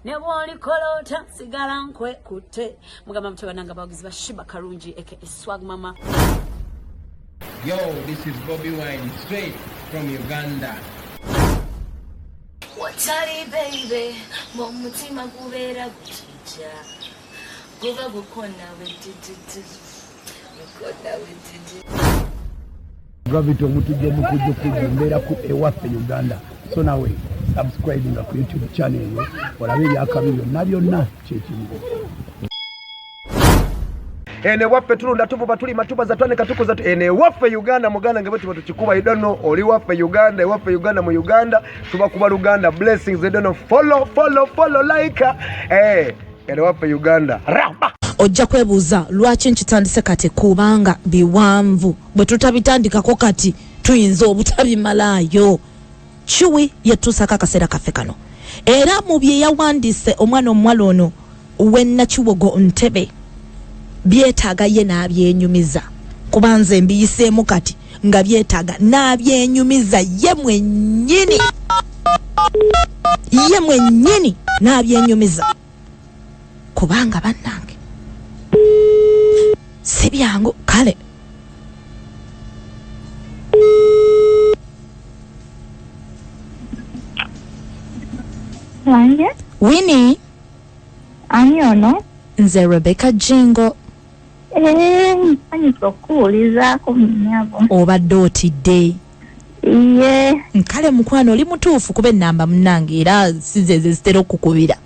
Ne bw'olikola otya, sigala nkwekutte. Mugamba mutya bananga abawagizi ba Shiba Karungi aka Swag Mama? Yo, this is Bobby Wine straight from Uganda. Watali baby, mu mutima gubeera gutija, guba gukona wetititi, gukona wetiti. Gravity Omutujju omukujjukujju, mbeera ku Ewaffe Uganda. So nawe subscribinga ku YouTube channel eyo olabe ebyakabi byonna byonna kyekimu. Eno ewaffe tulunda, tuvuba, tulima, tubaza, twanika, tukuza. Eno ewaffe Uganda, muganda nge bwe tuba tukikuba. You don't know, oli waffe Uganda, ewaffe Uganda, mu Uganda tubakuba Luganda. Blessings. You don't know, follow, follow, follow, like. Eno ewaffe Uganda. Raba. Ojja kwebuuza lwaki nkitandise kati, kubanga biwanvu, bwe tutabitandikako kati tuyinza obutabimalaayo. Kiwi yetuusako akaseera kaffe kano, era mu bye yawandiise omwana omuwala ono w'e Nakiwogo Ntebe byetaaga ye n'abyenyumiza, kuba nze mbiyiseemu kati nga byetaaga n'abyenyumiza ye mwennyini, ye mwennyini n'abyenyumiza, kubanga bannange si byangu. Kale. Wange. Winnie. Ani ono? Nze Rebecca Jingo. Eh, nsanyusa okukuwulizaako, munyabo. Obadde otidde? Iye. Nkale mukwano, oli mutuufu, kuba enamba munnange era si zezo zitera okukubira.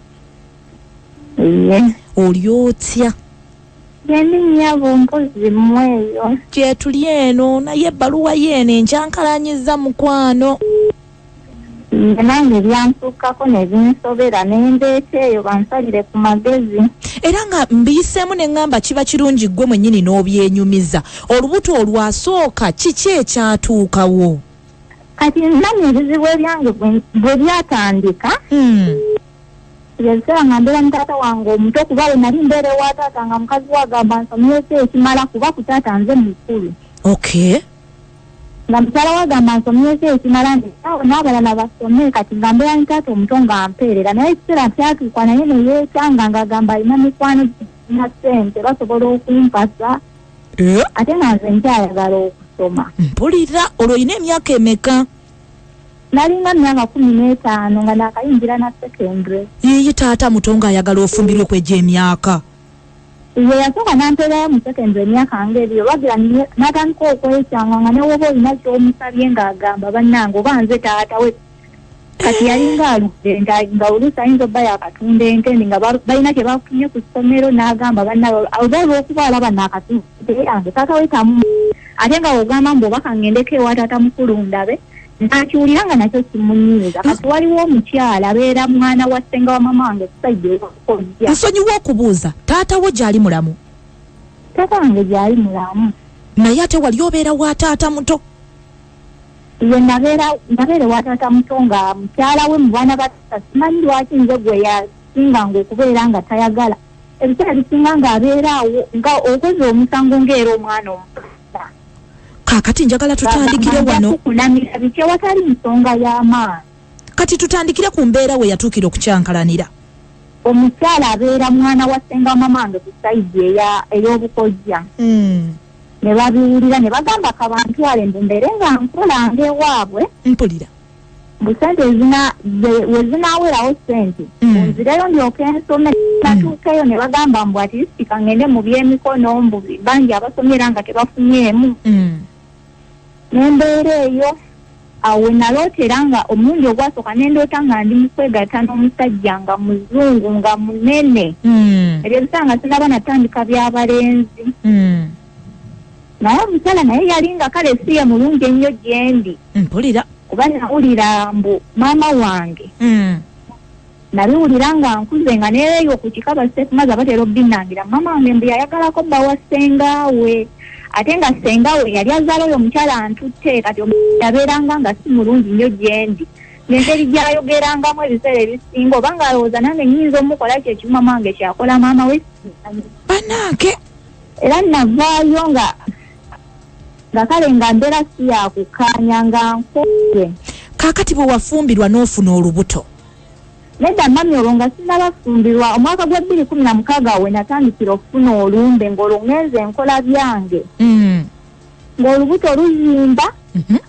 Iye. Oli otya? Gyendi nnyabo, mpozi mmwe eyo? Gyetuli eno, naye ebbaluwa yeeno enkyankalanyiza, mukwano. Iye, nange byantuukako ne binsobera, ne ndeeta eyo bansalire ku magezi. Era nga mbiyiseemu ne ŋŋamba kiba kirungi ggwe mwennyini n'obyenyumiza. Olubuto olwasooka, kiki ekyatuukawo? Kati namye ebizibu ebyange bwe byatandika, ebiseera nga mbeera ne taata wange omuto, kuba we nali mbeera ewa taata nga mukazi we agamba nsomyeko ekimala, kuba ku taata nze mukulu. Nga mukyala we agamba nsomyeko ekimala, nti awo n'abalala basome. Kati nga mbeera ne taata omuto nga mpeerera, naye ekiseera kyatuuka naye ne yeekyanga ng'agamba alina mikwano na ssente, basobola okumpasa, ate nga nze nkyayagala okusoma. Mpulira. Olwo olina emyaka emeka? Nalinga myaka 15, nga nakayingira na secondary. Yiyi, taata muto ng'ayagala ofumbirwe kwegyo emyaka? Ye yasooka nampeerayo mu secondary emyaka nga 2, olwagira n'atandika okwekyanga nga newoba olina ky'omusabye ng'agamba, "Bannange, oba nze taata we?" Kati yalinga aludde nga oluusi ayinza obba yakatunda entendi nga balina kye bafunye ku ssomero, n'agamba banna oba olw'okuba alaba naakatunda yange taata we tamu, ate nga wogamba mbu oba kangendeko ewa taata mukulu ndabe, nakiwulira nga nakyo kimunyiiza. Kati waliwo omukyala abeera mwana wa ssenga wa mama wange ku side ewakojja. Nsonyiwa okubuuza, taata wo gyali mulamu? Taata wange gyali mulamu. Naye ate wali obeera wa taata muto? Ye, nabeera ewa taata muto nga mukyala we mu baana ba taata, simanyi lwaki nze gwe yasinganga okubeera nga tayagala. Ebiseera bisinga ng'abeera awo nga okoze omusango ng'era omwana omuto. Kaakati njagala tutandikire wano. Kukunamira biki ewatali nsonga y'amaanyi. Kati tutandikire ku mbeera we yatuukira okukyankalanira. Omukyala abeera mwana wa ssenga wa mama wange ku side ey'obukojja, ne babiwulira ne bagamba kabantwale mbu mbeere nga nkolanga ewaabwe. Mbu sente we zinaawerawo sente, nzireyo ndyoke nsome. Natuukeyo ne bagamba mbu at least kangende mu byemikono, mbu bangi abasomye era nga tebafunyeemu. Nembeera eyo awo we naloota, era nga omulundi ogwasooka nendoota nga ndi mu kwegatta n'omusajja nga muzungu nga munene. Ebyo ebiseera nga sinaba natandika by'abalenzi. Naye omukyala naye yali nga kale si ye mulungi ennyo gyendi. Kuba nawulira mbu maama wange, nabiwulira nga nkuze nga neeyo ku kika basekumaza batera obbinangira, maama wange mbu yayagalako bba wa ssengaawe, ate nga ssengaawe yali azaala oyo omukyala ntutte. Kati yabeeranga nga si mulungi nnyo gyendi, ng'engeri gy'ayogerangamu ebiseera ebisinga oba ng'alowooza nange nnyinza omukola kyekimu maama wange kyakola maama we, simanyi. Bannange. Era navaayo nga Nga kale nga mbeera si yakukkaanya, nga nkooye. Kaakati bwe wafumbirwa n'ofuna olubuto? Nedda mami, olwo nga sinnabafumbirwa. Omwaka gwa 2016 we natandikira okufuna olumbe, ng'olwo ŋŋenze nkola byange, ng'olubuto luzimba.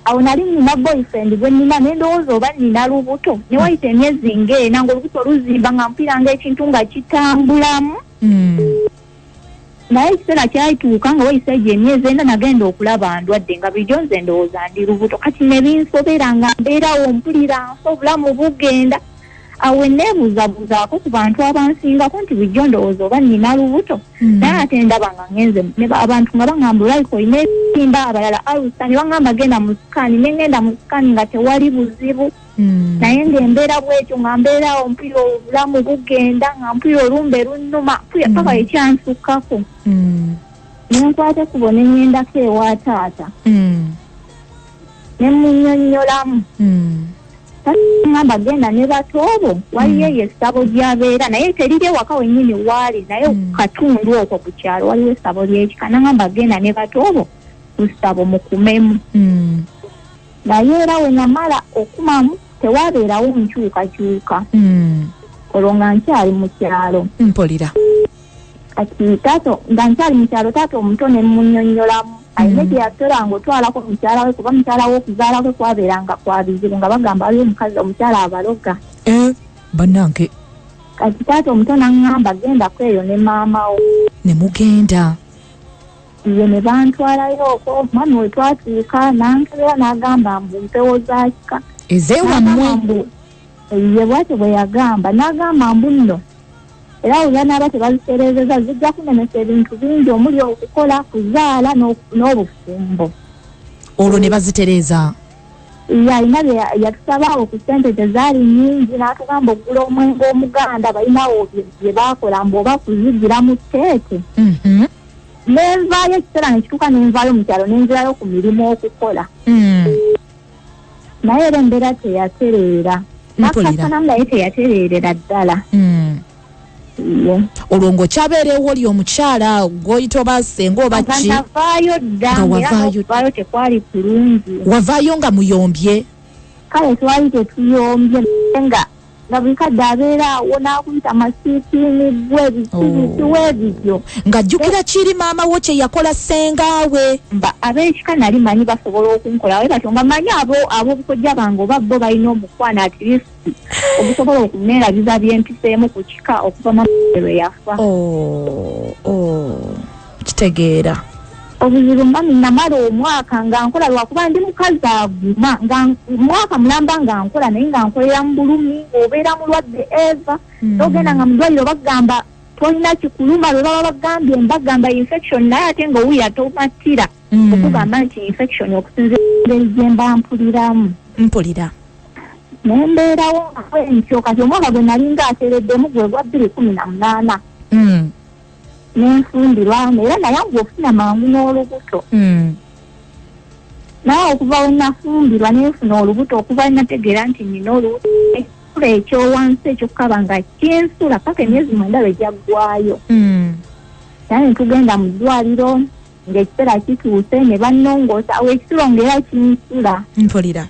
Awo nali nina boyfriend gwe nina, nendowooza oba nina lubuto. Ne wayita emyezi ng'ena ng'olubuto luzimba, nga mpulira ekintu nga kitambulamu. Naye ekiseera kyayituuka nga wayisa egyo emyezi 4, nagenda okulaba ndwadde, nga bulijjo nze ndowooza ndi lubuto. Kati ne binsobera, nga mbeerawo mpulira nfa, obulamu bugenda. Awo neebuuzabuuzaako ku bantu abansingako nti bulijjo ndowooza oba nina lubuto, naye ate ndaba nga ngenze abantu nga baŋŋamba olabika olina ebitimba, abalala alusa, ne baŋŋamba genda mu scan. Ne ŋŋenda mu scan nga tewali buzibu, naye ng'embeera bwetyo, nga mbeerawo mpulira obulamu bugenda, nga mpulira olumbe lunnuma, mpulira paka ekyansukkako. Nenkwata ekkubo ne ŋŋendako ewa taata, ne munnyonnyolamu. Ŋŋamba genda ne batoobo, waliyo eyo essabo gy'abeera, naye teriri ewaka wennyini waali, naye katundu okwo ku kyalo waliwo essabo ly'ekika. Naŋŋamba genda ne batoobo ku ssabo mukumemu. Naye era we namala okumamu tewabeerawo nkyukakyuka. Olwo nga nkyali mu kyalo. Mpulira. Kati taata, nga nkyali mu kyalo, taata omuto ne munnyonnyolamu. Alina gye yateranga otwalako mukyala we, kuba mukyala we okuzaala kwe kwabeeranga kwa bizibu, nga bagamba waliwo omukazi omukyala abaloga. Eh, bannange! Kati taata omuto naŋŋamba gendako eyo ne maama wo. Ne mugenda? Ye, ne bantwalayo okwo. Omwami we twatuuka nankebera n'agamba mbu mpewo za kika. Ezeewammwe? Mbu ye bwatyo bwe yagamba, n'agamba mbu nno era bwe banaaba tebazitereezeza zijja kunemesa ebintu bingi, omuli okukola, kuzaala n'obufumbo. Olwo ne bazitereeza? Ye, alina bye yatusabaawo ku ssente, tezaali nnyingi, n'atugamba okugula omwenge omuganda, balinawo bye baakola mbu oba kuzigira mu tteete. Nenvaayo, ekiseera nekituuka nenvaayo mu kyalo, nenzirayo ku mirimu okukola. Naye era embeera teyatereera. Nakasanamu, naye teyatereerera ddala. Ye. Olwo ng'okyabeera ewoli omukyala gw'oyita oba senga oba Nga ki? navaayo dda. Nga Era wavaayo. n'okuvaayo tekwali kulungi. Wavaayo nga muyombye? Kale twali tetuyombye, naye nga buli kadde abeera awo n'akuyita masiikiini gwe biki. Biki weebityo. Ng'ajjukira kiri maama wo kye yakola sengaawe. Mba ab'ekika nali manyi basobola okunkola we batyo, nga manyi abo ab'obukojja bange oba bo balina omukwano at least ogusobola okuneerabiza byempiseemu ku kika okuva mama lwe yafa. Oh, kitegeera. Obuzibu mami, namala omwaka nga nkola, lwakuba ndi mukazi aguma, nga mwaka mulamba nga nkola, naye nga nkolera mu bulumi, ng'obeera mulwadde eva nogenda nga mu ddwaliro bagamba tolina kikuluma, lwe baba bagambye mbagamba infection, naye ate nga owulira tomatira okugamba nti infection okusinziira ku ngeri gye mba mpuliramu. Mpulira. Nembeerawo nga bwentyo. Kati omwaka gwe nali nga ateereddemu gwe gwa 2018. Nenfumbirwa, era nayanguwa okufuna mangu n'olubuto. Naye okuva we nafumbirwa nenfuna olubuto, okuva nategeera nti nina olubuto, ekisula ekyowansi ekyokukaba nga kinsula paka emyezi 9 lwe gyaggwayo. Naye netugenda mu ddwaliro ng'ekiseera kituuse ne bannongoosa, awo ekisulo ng'era kinsula. Mpulira.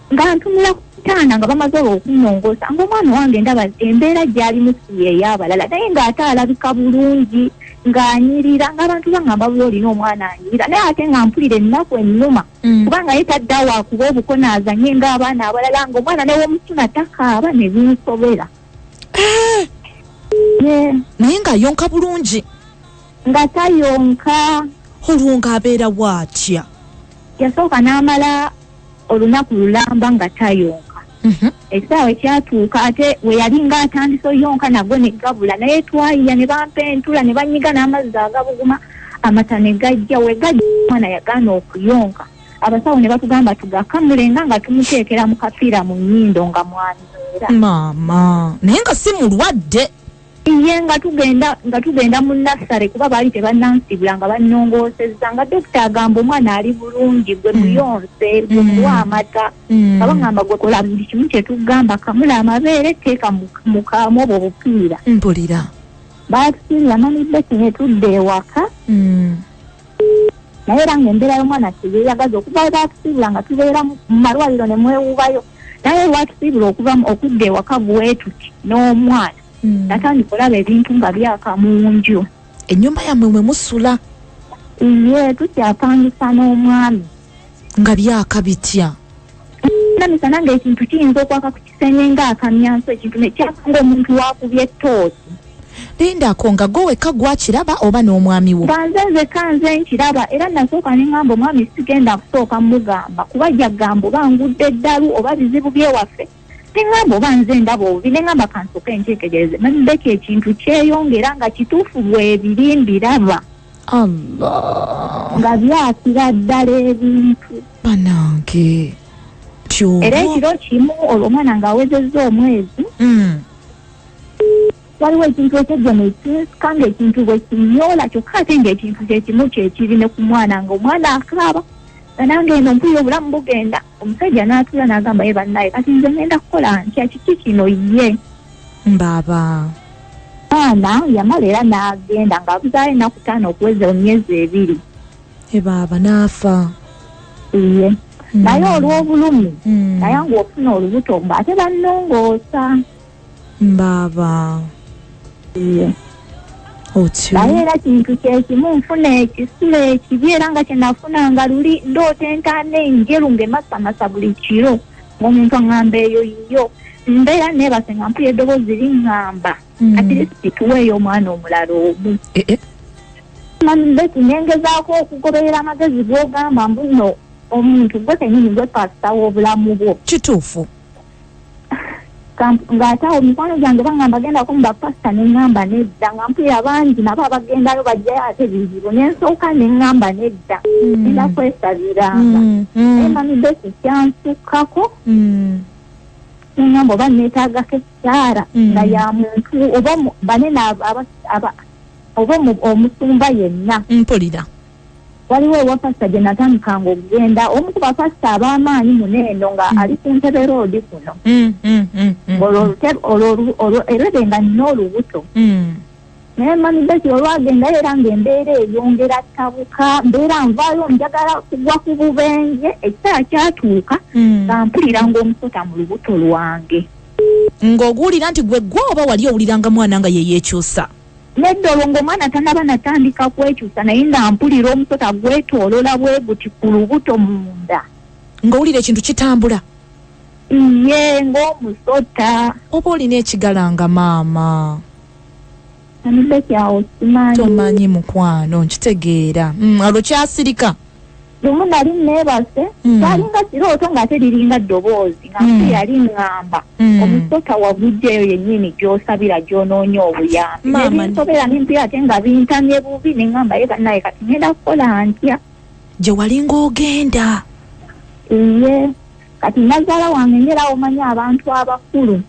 Nga ntunula ku kitanda nga bamaze olwo okunnongoosa, ng'omwana wange ndaba embeera gy'alimu si y'ey'abalala, naye ng'ate alabika bulungi, ng'anyirira, ng'abantu baŋŋamba buli olina omwana anyirira, naye ate nga mpulira ennaku ennuma, kubanga ye taddawo akuba obukono azanye ng'abaana abalala, ng'omwana new'omusuna takaaba, ne binsobera. Ye. Naye ng'ayonka bulungi? Nga tayonka. Olwo ng'abeera waatya? Yasooka n'amala olunaku lulamba nga tayonka. Ekisaawe kyatuuka ate we yali ng'atandise oyonka, nagwo ne gabula, naye twayiya ne bampa entula ne banyiga n'amazzi agabuguma, amata ne gajja. We gajja, omwana yagaana okuyonka, abasawo ne batugamba tugakamulenga nga tumuteekera mu kapiira mu nnyindo nga mwanywera. Maama, naye nga si mulwadde? Ye, nga tugenda mu nursery, kuba baali tebannansibula, nga bannongoosezza, nga dokita agamba omwana ali bulungi, gwe muyonse, gwe muwa amata, nga baŋŋamba gwe kola buli kimu kyetugamba, kamula amabeere, teeka mu kaamu obwo obupiira. Mpulira. Baatusiibula mami Beti ne tudda ewaka. Naye era ng'embeera y'omwana teyeeyagaza okuva we baatusiibula nga tubeera mu malwaliro ne mwewuubayo. Naye lwatusiibula okuva okudda ewaka bwe tuti n'omwana. Natandika olaba ebintu nga byaka mu nju. Ennyumba yammwe mwe musula? Ye, tukyapangisa n'omwami. Nga byaka bitya? Namisana ng'ekintu kiyinza okwaka ku kisenge ng'akamyanso, ekintu ne kyaka ng'omuntu waakubye ttooki. Lindako, nga gwe wekka gwakiraba oba n'omwami wo? Nga nze nzekka nze nkiraba, era nasooka ne ŋŋamba omwami sigenda kusooka mmugamba kuba ajja kugamba oba ngudde eddalu oba bizibu by'ewaffe. Ne ŋŋamba oba nze ndaba obubi, ne ŋŋamba kansooke nkyetegereze. Mbeki ekintu kyeyongera nga kituufu bwebiri mbiraba. Allah. Nga byakira ddala ebintu. Banange. Era ekiro kimu olwo omwana ng'awezezza omwezi, waliwo ekintu ekyajja ne kinsika ng'ekintu bwe kinyoola, kyokka ate ng'ekintu kye kimu kye kiri ne ku mwana, ng'omwana akaaba nga nange eno mpulira obulamu bugenda. Omusajja n'atuula n'agamba ye bannaye kati nze ngenda kukola ntya, kiki kino ye? Mbaba. Mwana yamala era n'agenda ng'abuzaayo ennaku 5 okuweza emyezi 2. E baaba n'afa. Iye. Naye olw'obulumi, naye ng'ofuna olubuto ng'ate bannongoosa. Mbaba. Iye. Otyo. Naye era kintu kye kimu nfuna ekisulo ekibi era nga kye nafunanga luli ndoota entaana enjeru ng'emasamasa buli kiro ng'omuntu aŋŋamba eyo yiyo. Mbeera neebase nga mpulira eddoboozi liŋŋamba. At least tuweeyo omwana omulala omu. Mami Betty, nengezaako okugoberera amagezi g'ogamba mbu nno omuntu gwe kennyini gwe pasita w'obulamu bwo. Kituufu. Ng'ate awo mikwano gyange baŋŋamba gendako mu bapasita ne ŋŋamba nedda, nga mpulira bangi nabo abagendayo bajjayo ate bizibu, ne nsooka ne ŋŋamba nedda, ngenda kwesabiranga. Naye Mami Betty kyansukkako. Ne ŋŋamba oba neetaagako essaala nga ya muntu oba banene oba omusumba yenna. Mpulira. Waliwo ewa pasita gye natandikanga okugenda, omu ku bapasita ab'amaanyi muno eno nga ali ku Ntebe Road kuno. Olwo erebe nga nnina olubuto. Naye Mami Betty olwagendayo era ng'embeera eyongera ttabuka, mbeera nvaayo njagala kugwa ku bubenje, ekiseera kyatuuka nga mpulira ng'omusota mu lubuto lwange. Ng'oguwulira nti gwe gwe oba wali owuliranga mwana nga ye yeekyusa? Nedda, olwo ng'omwana tannaba natandika kwekyusa, naye nga mpulira omusota gwetoolola bwe guti ku lubuto munda. Ng'owulira ekintu kitambula? Iye, ng'omusota. Oba olina ekigalanga maama? Mami Betty awo simanyi. Tomanyi mukwano, nkitegeera. Olwo kyasirika? Lumu nali neebase, kyalinga kirooto ng'ate liringa ddoboozi, nga mpulira liŋŋamba, omusota wagujjaeyo yennyini gy'osabira gy'onoonya obuyambi. Nebinsobera ne mpulira ate nga bintamye bubi, ne ŋŋamba ye bannaye kati ngenda kukola ntya? Gye wali ng'ogenda? Iye, kati nnazaala wange ngera omanyi abantu abakulu.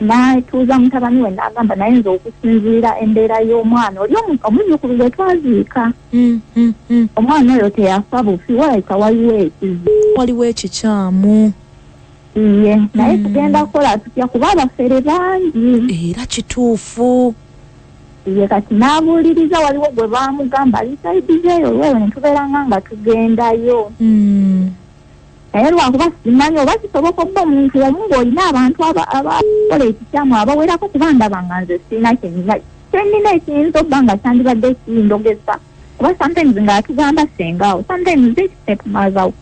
N'atuuza mutabani we n'agamba naye nze okusinziira embeera y'omwana oli omuzzukulu gwe twaziika. Omwana oyo teyafa bufi, walabika waliwo ekizibu. Waliwo ekikyamu. Iye, naye tugenda kukola tutya kuba abafere bangi. Era kituufu. Iye, kati n'abuuliriza waliwo gwe baamugamba ali sayidi zeeyo olweyo ne tubeeranga nga tugendayo. Naye lwakuba simanyi oba kisoboka obba omuntu omu ng'olina abantu abakola ekikyamu abawerako, kuba ndaba nga nze sirina kye nnina ekiyinza obba nga kyandibadde kindogesa, kuba sometimes ng'atugamba ssenga awo, sometimes step mother wo,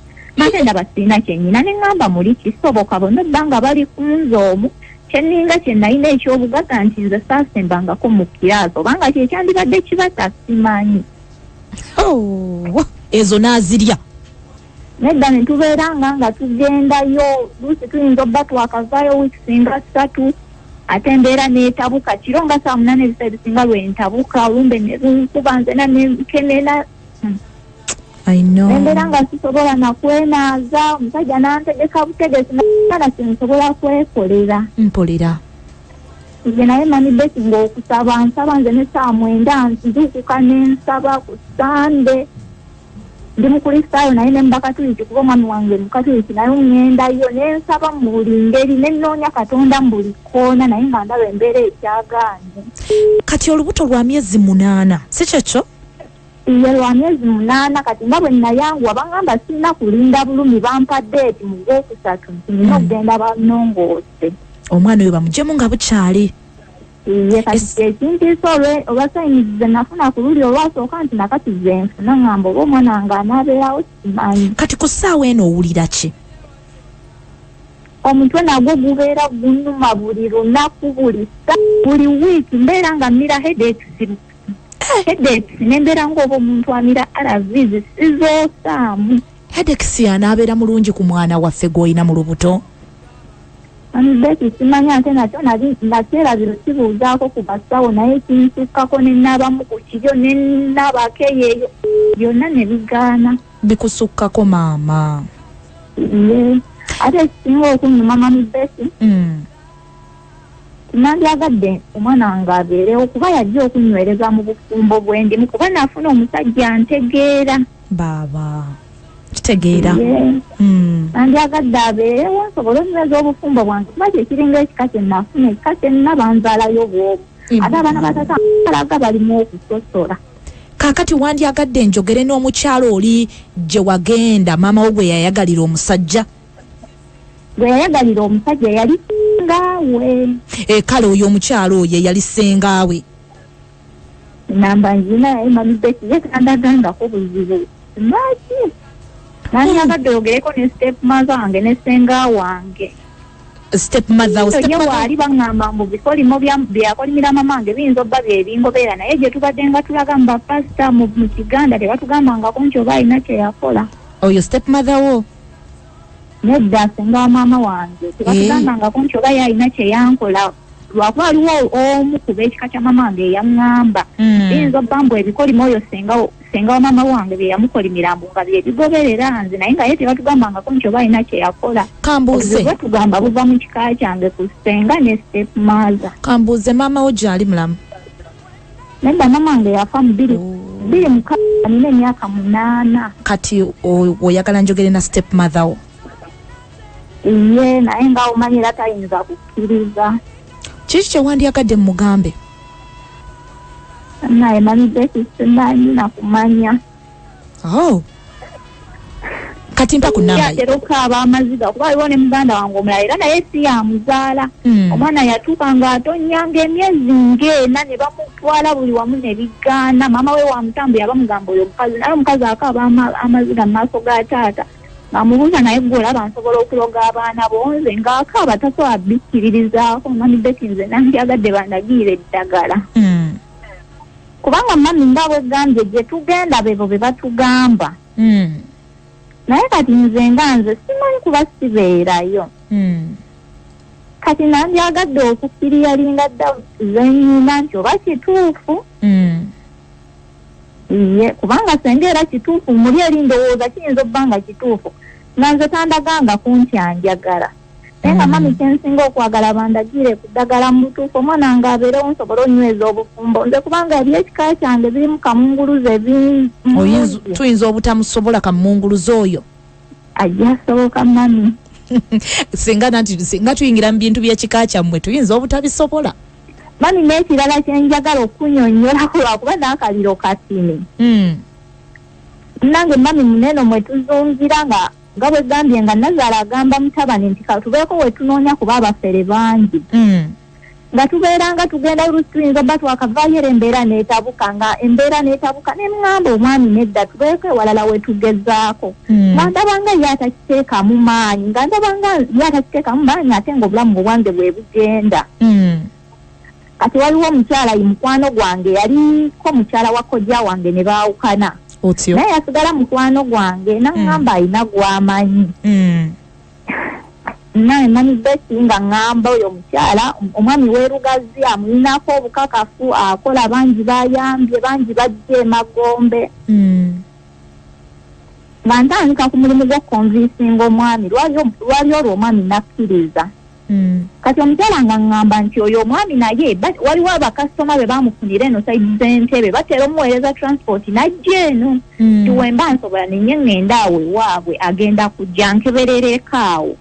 ate ndaba sirina kye nnina ne ŋŋamba muli kisoboka bonna obba nga bali ku nze omu, kye nninga kye nalina eky'obugagga nti nze saasembangako mu kiraasi, obanga kye kyandibadde kibata simanyi. Oh, ezo n'azirya. Nedda ne tubeeranga nga tugendayo, luusi tuyinza obba twakavaayo wiiki singa 3, ate embeera n'etabuka kiro nga ssaawa 8 ebiseera ebisinga lwe ntabuka, olumbe ne lunkuba nzena ne nkenena. I know. Embeera nga sisobola na kwenaaza, omusajja n'antegeka butegesi, naye sinsobola kwekolera. Mpulira. Nze naye Mami Betty ng'okusaba nsaba nze ne ssaawa 9 nzuukuka ne nsaba ku Sande. Ndi Mukristaayo naye ne mu Bakatuliki, kuba omwami wange Mukatuliki, naye ŋŋendayo ne nsaba mu buli ngeri, ne nnoonya Katonda mu buli kkoona, naye nga ndaba embeera ekyagaanye. Kati olubuto lwa myezi 8, si kyekyo? Ye lwa myezi 8 kati nga bwe nayanguwa bangamba sirina kulinda bulumi, bampa date mu gwokusatu nti nina okugenda bannongoose. Omwana oyo bamugyemu nga bukyali. Ye kati ekintiisa olwa signs ze nafuna ku luli olwasooka nti nakati ze nfuna, ngamba oba omwana wange anaabeerawo simanyi. Kati ku ssaawa eno owulira ki? Omutwe nagwo gubeera gunnuma buli lunaku, buli buli wiiki mbeera nga mmira headaches, headaches nembeera ng'oba omuntu amira ARVs sizoosaamu. Headaches anaabeera mulungi ku mwana waffe gw'olina mu lubuto? Beti simanyi, ate nakyo nakyerabira kibuuzaako ku basawo, naye kinsukkako ne naabamu ku kiryo ne naabako eyo byonna ne bigaana. Bikusukkako maama. Ye ate ekisinga okunnuma Mami Beti, nandyagadde omwana wange abeerewo kuba yajja okunywereza mu bufumbo bwendimu, kuba nafuna omusajja ntegeera. Baaba kitegeera. Nandyagadde abeerewo nsobole onyweza obufumbo bwange, kuba kyekiringa ekika kye nafuna, ekika kye nna banzaalayo bwomu, ate abaana batata alaga balimu okusosola. Kaakati wandyagadde njogere n'omukyalo oli gye wagenda, maama wo gwe yayagalira omusajja? Gwe yayagalira omusajja yali sengaawe. Kale oyo omukyalo oyo yali sengaawe. Namba nzina naye Mami Beti ye tandagangako buzibu. Lwaki? Nandyagadde oyogereko ne step mother wange ne senga wange. Step mother, step ye mother. Waali baŋŋamba mbu bikolimo byakolimira mama wange biyinza obba byebingobeera, naye gye tubadde nga tulaga mu bapasita mu Kiganda tebatugambangako nti oba alina kye yakola. Oyo step mother wo? Nedda, senga wa maama wange tebatugambangako nti oba ye alina kye yankola, lwakuba waliwo omu ku b'ekika kya mama wange eyaŋŋamba biyinza obba mbu ebikolimo oyo senga wa maama wange bye yamukolimira mbu nga bye bigoberera nze, naye nga ye tebatugambangako nti oba alina kye yakola. Kambuuze. Obuzibu bwetugamba buva mu kika kyange ku senga ne step mother. Kambuuze, maama wo gy'ali mulamu? Nedda, maama wange yafa mu 2006, nina emyaka 8. Kati oyagala njogere na step mother wo? Ye naye nga omanyi era tayinza kukkiriza. Kiki kye wandyagadde mugambe? Naye Mami Beti simanyi nakumanya. Oh. Kati mpa ku namba ye. Yatera okukaaba amaziga kuba waliwo ne muganda wange omulala era naye si yamuzaala. Omwana yatuuka ng'atonnyanga emyezi ng'ena ne bamutwala buli wamu ne bigaana. Maama we wa mutambo yabamugamba oyo omukazi, naye omukazi akaaba amaziga mu maaso ga taata. Ng'amubuuza naye gwe olaba nsobola okuloga abaana bo, nze ng'akaaba tasobola bikkiririzaako. Mami Beti nze nandyagadde bandagiire eddagala. Kubanga mami nga bwegambye gye tugenda bebo be batugamba. Naye kati nze nga nze simanyi kuba sibeerayo. Kati nandyagadde okukkiriyalinga doubts ze nnina nti oba kituufu. Ye kubanga senga era kituufu muli eri ndowooza kiyinza obba nga kituufu nga nze tandagangako nti anjagala. Naye nga mami kyensinga okwagala bandagiire ku ddagala mu butuufu omwana wange abeerewo nsobole onyweza obufumbo nze, kubanga ebyekika kyange birimu kamunguluze bingi. Tuyinza obutamusobola kamunguluze oyo. Ajja asoboka mami. Singa nanti singa tuyingira mu bintu by'ekika kyammwe tuyinza obutabisobola. Mami n'ekirala kye njagala okunyonnyolako lwakuba n'akaliro katini. Nange mami munene mwe tuzungira nga bwe gambye nga nazaala agamba mutabani nti katubeeko we tunoonya kuba abafere bangi. Nga tubeera nga tugenda oluusi tuyinza obba twakavaayo era embeera n'etabuka, nga embeera n'etabuka ne ŋŋamba omwami nedda tubeeko ewalala we tugezaako. Nga ndaba nga ye atakiteekamu maanyi, nga ndaba nga ye atakiteekamu maanyi ate ng'obulamu obwange bwe bugenda. Kati waliwo omukyala mukwano gwange yaliko mukyala wa kojja wange ne baawukana. Naye yasigala mukwano gwange n'aŋŋamba alina gw'amanyi. Naye Mami Beti nga ŋŋamba oyo omukyala omwami w'erugazi amulinako obukakafu akola bangi bayambye bangi bajja emagombe. Nga ntandika ku mulimu gw'okukonvinsinga omwami lwali olwo omwami nakkiriza. Kati omukyala nga ŋŋamba nti oyo omwami naye waliwo abakasitoma be baamufunira eno side z'entebe batera omuweereza transport n'ajja eno. Nti we mba nsobola nenye ŋŋenda awo ewaabwe agenda kujja nkeberereko awo.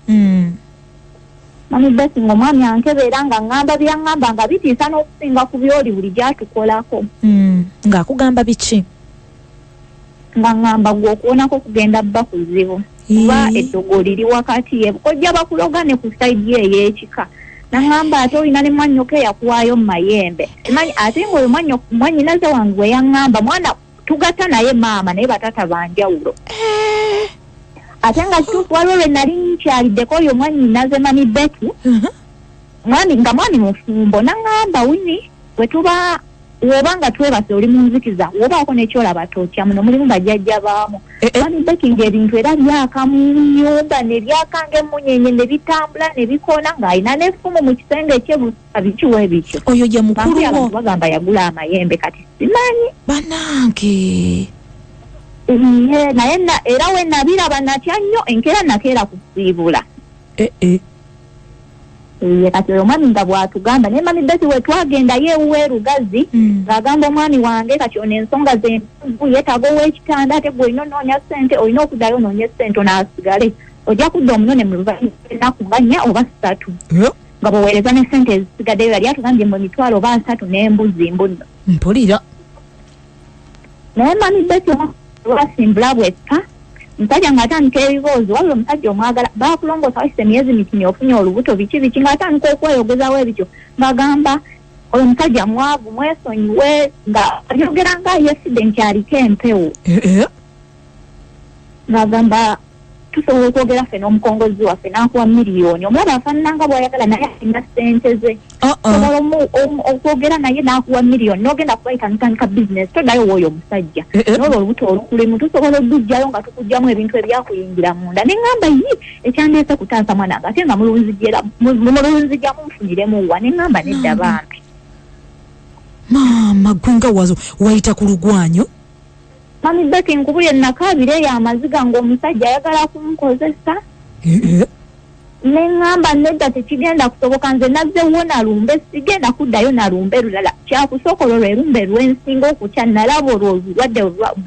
Mami Beti ng'omwami ankebeera nga ŋŋamba byaŋŋamba nga bitiisa n'okusinga ku by'oli buli gy'atukolako. Ng'akugamba biki? Nga ŋŋamba gwe okuwonako kugenda bba kuzibu kuba eddogo liri wakati ye kojja bakuloga ne ku sayidi ye ey'ekika. Naŋŋamba ate olina ne mwannyoko eyakuwaayo mu mayembe. Simanyi ate ng'oyo mwannyinaze wange gwe yaŋŋamba mwana tugatta naye maama naye bataata ba njawulo. Ate nga kituufu waliwo lwe nali nkyaliddeko oyo mwannyinaze Mami Betty, mwami nga mwami mufumbo, naŋŋamba Winnie bwe tuba Woba nga twebase oli munzikiza wobaako nekyolaba tokya muno mulimu bajjajja baamu eh, eh. Mami Becky nga ebintu era byaka mu nyumba ne byaka ng'emmunyenye ne bitambula ne bikoona ng'alina n'effumu mu kisenge kye busa biki webityo oyo ye mukulu wo abantu bagamba yagula amayembe kati simanyi banange ye naye era we nabiraba natya nnyo enkeera nakeera kusiibula eh, eh. Ye kati oyo omwami nga bw'atugamba naye mami Betty we twagendayo ewuwe e Lugazi mm. ng'agamba omwami wange kati ono ensonga ze mpanvu yeetaaga ow'ekitanda ate gwe olina onoonya ssente olina okuddayo onoonye ssente ono asigale ojja kudda omunone mu luvannyuma lw'ennaku nga nnya oba ssatu nga bw'oweereza ne ssente ezisigaddeyo yali atugambye mbu emitwalo oba asatu n'embuzi mbu nno mpulira naye mami Betty lwasimbula bwekka omusajja ng'atandika ebiboozi wabula omusajja omwagala bakulongoosa wayise emyezi mitini ofunye olubuto biki biki ng'atandika okweyogezawo ebityo ng'agamba oyo omusajja mwavu mwesonyiwe nga abyogera nga yesidde nti aliko empewo eh, eh. ng'agamba tusobola okwogera ffe n'omukongozzi waffe n'akuwa miliyoni omulaba afaanana nga bw'ayagala naye alina ssente ze osobola okwogera naye n'akuwa miliyoni n'ogenda kubayita notandika bizinesi toddayo w'oyo omusajja eh, eh. n'olwo olubuto olukulimu tusobola oddujjayo nga tukugjamu ebintu ebyakuyingira munda ne ŋŋamba yi ekyandeese kutaasa mwana nga ate nga mulunzijamu nfuniremu wa ne ŋŋamba nedda bambi maama gwe nga wayita ku lugwanyo Mummy Becky nkubulire nakaabira eyo amaziga nga omusajja ayagala kunkozesa eh, eh. nengamba nedda tekigenda kusoboka nze nazze wo nalumbe sigenda kuddayo nalumbe lulala kyakusooka olwo lwe lumbe lwensinga okutya nalaba olwo obulwadde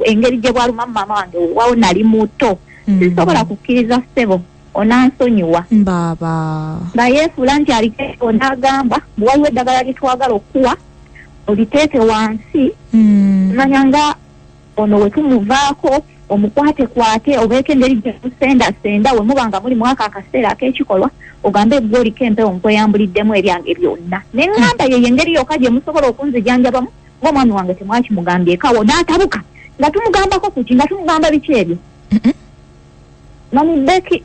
engeri gye bwaluma maama wange wewawo nali muto mm. sisobola kukkiriza ssebo onansonyiwa baaba nga yeefuula nti aliko n'agamba mbu waliwo eddagala lye twagala okukuwa oliteeke wansi mm. manya nga ono wetumuvaako omukwatekwate obeeko engeri gyemusendasenda we muba nga muli mwaka akaseera ak'ekikolwa ogambe gwe oliko empewo nkweyambuliddemu ebyange byonna ne ŋŋamba yeyo engeri yokka gye musobola okunzijanjabamu ng'omwami wange temwakimugambyeko awo n'atabuka nga tumugambako kuki nga tumugamba biki ebyo Mami Becky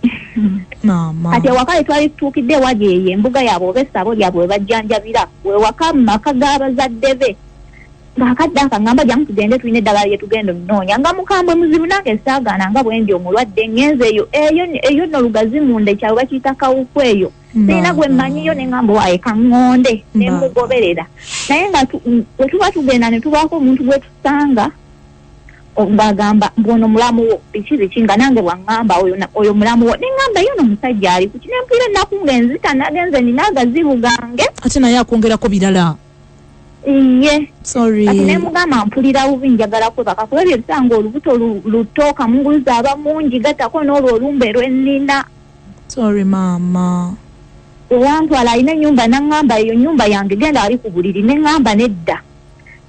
Mama. Kati ewaka we twali tutuukidde ewali eyo embuga yaabwe oba essabo lyabwe we bajjanjabira we waka mu maka g'abazadde be ng'akadde akaŋŋamba jangu tugende tulina eddagala lye tugenda onoonya nga mukambwe muzibu nange saagaana nga bwe ndi omulwadde ŋŋenze eyo eyo eyo nno lugazi munda ekyalo bakiyita kawuku eyo sirina gwe mmanyiyo ne ŋŋamba waaye kaŋŋonde ne mugoberera naye nga bwe tuba tugenda ne tubaako omuntu gwe tusanga ng'agamba mbu ono mulamu wo biki biki nga nange bw'aŋŋamba oyo oyo mulamu wo ne ŋŋamba ye ono omusajja ali kuki ne mpulira ennaku ng'enzita nagenze nina agazibu gange ate naye akwongerako birala iye sorry kati ne mugamba mpulira bubi njagala kwebaka kuba ebyo ebisanga olubuto luto kamunguluza aba mungi gattako n'olwo olumbe lwe nnina sorry maama weyantwala alina ennyumba n'aŋŋamba eyo nnyumba yange genda wali ku buliri ne ŋŋamba nedda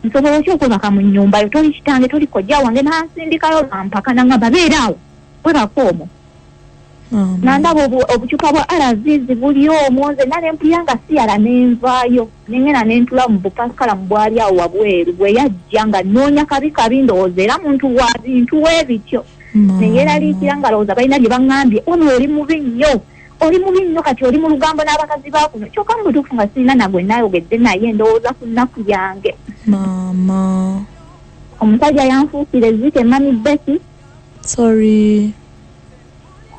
nsobola otya okwebaka mu nnyumba yo toli kitange toli kojja wange nansindikayo lwampaka nangamba beera awo webaka omwo nandaba obucupa bwa rvs buli omwo nze nale mpulira nga siyala nenvaayo nengenda nentula mu bupasikalamu bwali awo wabweru bwe yajja nga nnoonya kabi kabi ndowooza era muntu wa bintu webityo neyeraliikira nga lowooza balina bye baŋŋambye ono oli mubi nnyo Oli mubi nnyo kati oli mu lugambo n'abakazi ba kuno kyokka mu butuufu nga sirina na gwe nayogedde naye ndowooza ku nnaku yange. Maama. Omusajja yanfuukira ezzike Mummy Betty. Sorry.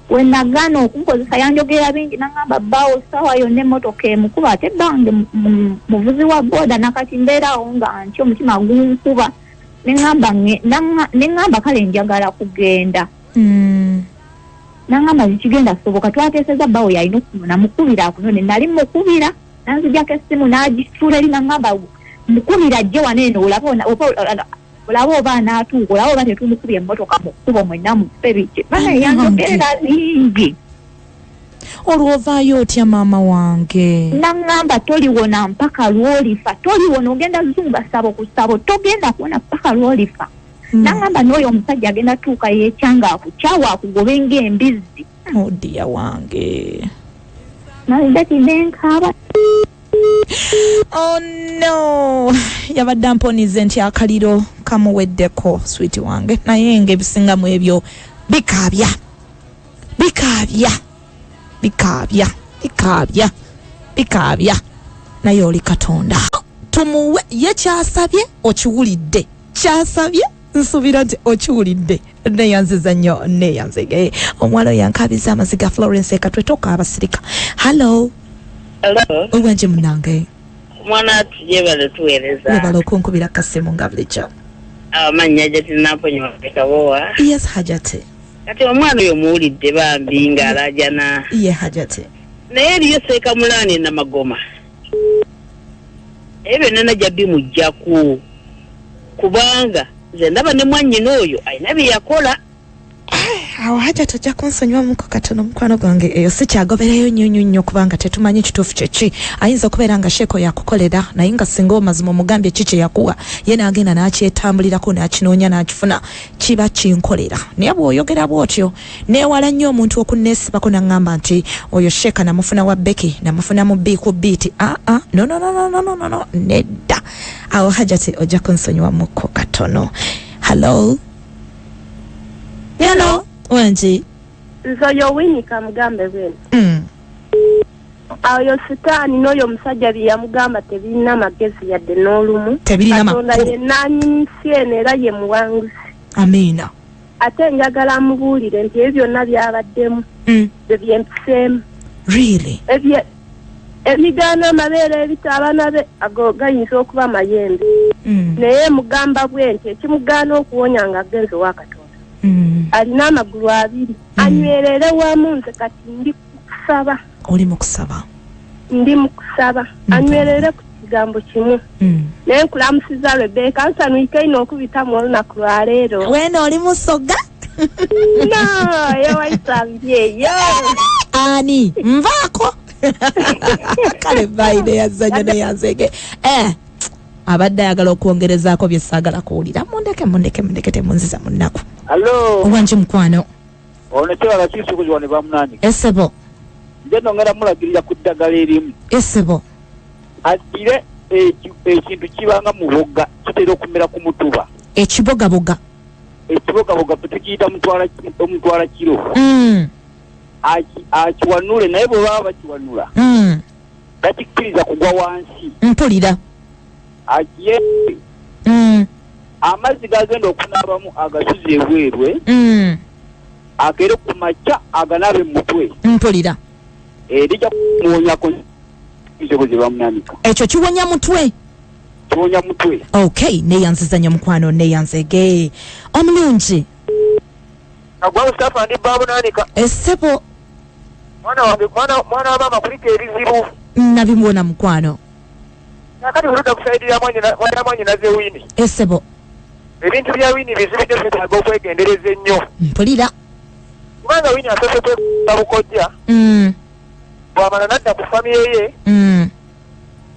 We nagaana okunkozesa yanjogerera bingi n'angamba bbaawo ssaawa yonna emmotoka emukuba ate bbange muvuzi wa bbooda nakati mbeera awo nga ntya omutima gunkuba ne ŋŋamba kale njagala kugenda. Mm. Nangamba tekigenda kusoboka twateeseza bbawo yalina okunona mukubira akunone nali mukubira nanzijako essimu n'agisuula eri nangamba mukubira ajje wano eno olabe olabe oba anaatuuka olabe oba tetumukubye emmotoka mu kkubo mwenna mufe biki bana yanjogerera bingi olwo ovaayo otya maama wange nangamba toliwona mpaka lwolifa toliwona ogenda zunga ssabo ku ssabo togenda kuwona mpaka lwolifa Nangamba n'oyo omusajja agenda tuuka yekyanga akukyawa akugobe ng'embizzi. Oh dear wange. Nandati nenkaaba. Oh no, yabadde amponize nti akaliro kamuweddeko sweet wange, naye ng'ebisinga mu ebyo bikaabya bikaabya bikaabya bikaabya bikaabya, naye oli Katonda. Tumuwe ye kyasabye okiwulidde, kyasabye nsuubira nti okiwulidde. Neyanziza nnyo, neyanzege. Omuwala oyo yankabiza amaziga. Florence Katwe toka abasirika. Hello. Hello. Owanje munange. Mwana ati yebale tuweereza. Webale okunkubira kasimu nga bulijjo. Amannya Hajati Namponyo Kabowa. Yes Hajati. Kati omwana oyo muwulidde bambi ng'alaajana. Ye Hajati. Naye eriyo Seeka Mulaani Namagoma. Ebyo byonna najja bimuggyako kubanga nze ndaba ne mwannyina oyo alina bye yakola. Awo Hajati ojja kunsonyiwamuko katono mukwano gwange, eyo sikyagoberayo nnyo nnyo nnyo kubanga tetumanyi kituufu kyeki. Ayinza okubeera nga sheeko yakukolera, naye nga singa omazima omugambye ki kye yakuwa, ye n'agenda n'akyetambulirako n'akinoonya n'akifuna, kiba kinkolera. Naye bw'oyogera bw'otyo neewala nnyo omuntu okunneesibako n'aŋŋamba nti oyo sheeka namufuna wa Becky, namufuna mu B ku beat. Aa, no no no no no no no, nedda. Awo Hajati ojja kunsonyiwamuko katono. Hello. Hello. Wanji. Nze Winnie kamugambe bwene. Ayo sitaani n'oyo omusajja bye yamugamba tebirina magezi yadde n'olumu. Tebirina makulu. Katonda ye nannyini nsi eno era ye muwanguzi. Amiina. Ate njagala amubuulire nti ebyo byonna by'abaddemu. Bye byempiseemu. Really? Ebigaana amabeere ebita abaana be ago gayinza okuba mayembe. Naye mugamba bwe nti ekimugaana okuwonya ng'agenze owa Katonda. Alina amagulu abiri. Anywerere wamu nze kati ndi kusaba. Oli mu kusaba. Ndi mu kusaba. Anywerere ku kigambo kimu. Naye nkulamusiza Rebecca, nsanwike ino okubitamu olunaku lwa leero. Wena oli musoga? No, yewayisambye yo. Ani nvaako. Kale baine yazanya neyanzege. Abadde ayagala okwongerezaako bye saagala kuwulira. Mundeke mundeke mundeke temunziza mu nnaku. Hello. Owanje mukwano. Ono kyewala kiisukuzi ne bamunaanika. Esebo. Nze nongera mulagirira ku ddagala erimu. Esebo. Addire ekintu kibanga muboga kitera okumera ku mutuba. Ekibogaboga. Ekibogaboga tukiyita omutwala kiro. Akiwanule naye bwe baba bakiwanula. Takikkiriza kugwa wansi. Mpulira. Akiye. Amazzi gagenda okunaabamu agasuze ebweru. Akeere ku makya aganaabe mu mutwe. Mpulira. Lijja kumuwonyako ekizibu bamunanika. Ekyo kiwonya mutwe. Kiwonya mutwe. Okay, neyanziza nnyo mukwano, neyanzege. Omulungi. Agwa Mustafa ndi bamunanika. Essebo. Mwana wange mwana wa maama kuliko ebizibu. Nabimuona mukwano. Nakati oluda kusaidia mwannyinaze Winnie. Essebo. Ebintu bya Winnie bizibu nnyo byetaaga okwegendereza ennyo. Mpulira. Kubanga Winnie asoose kwekuba bukojja. Bw'amala n'adda ku famire ye.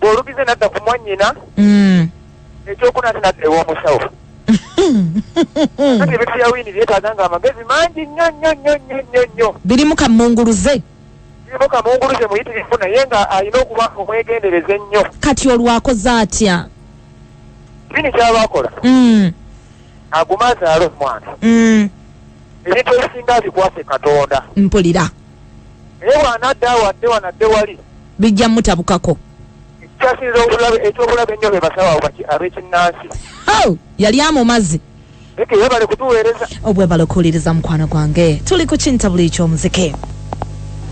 Bw'olugize n'adda ku mwannyina. Ekyokuna ate n'adda ew'omusawo. Kati ebintu bya Winnie byetaaga nga amagezi mangi nnyo nnyo nnyo nnyo nnyo. Birimu kamunguluze. Birimu kamunguluze muyitirivu naye nga alina okuba omwegendereza ennyo. Kati olwakoze atya? Winnie ky'aba akola. Aguma azaale omwana. Ebintu ebisinga abikwase Katonda. Mpulira. Naye bw'anadda awo adde wano adde wali. Bijja mutabukako. Ekyasinza ekyobulabe ennyo be basawo ab'ekinnansi. Yali amumazi. Eke yebale kutuweereza. Obwebale okuwuliriza mukwano gwange. Tuli ku kintabuli eky'omuziki.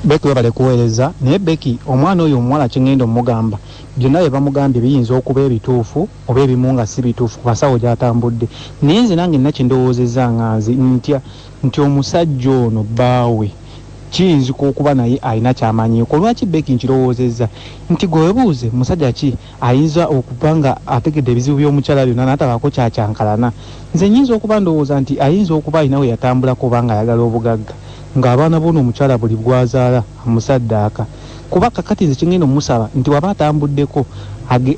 Becky webale kuweereza, naye Becky omwana oyo omuwala kye ngenda omugamba byonna bye bamugambye biyinza okuba ebituufu oba ebimu nga si bituufu ku basawo gy'atambudde. Naye nze nange nina kye ndowoozezza nga nze ntya nti omusajja ono bbaawe kiyinzika okuba naye alina ky'amanyiiko. Lwaki Becky nkirowoozezza nti gwe weebuuze musajja ki ayinza okuba nga ategedde ebizibu by'omukyala byonna n'atabaako kyakyankalana. Nze nnyinza okuba ndowooza nti ayinza okuba alina we yatambulako oba ng'ayagala obugagga ng'abaana b'ono omukyala buli bw'azaala amusaddaaka. Kuba kakati nze kye ngenda omusaba nti waba atambuddeko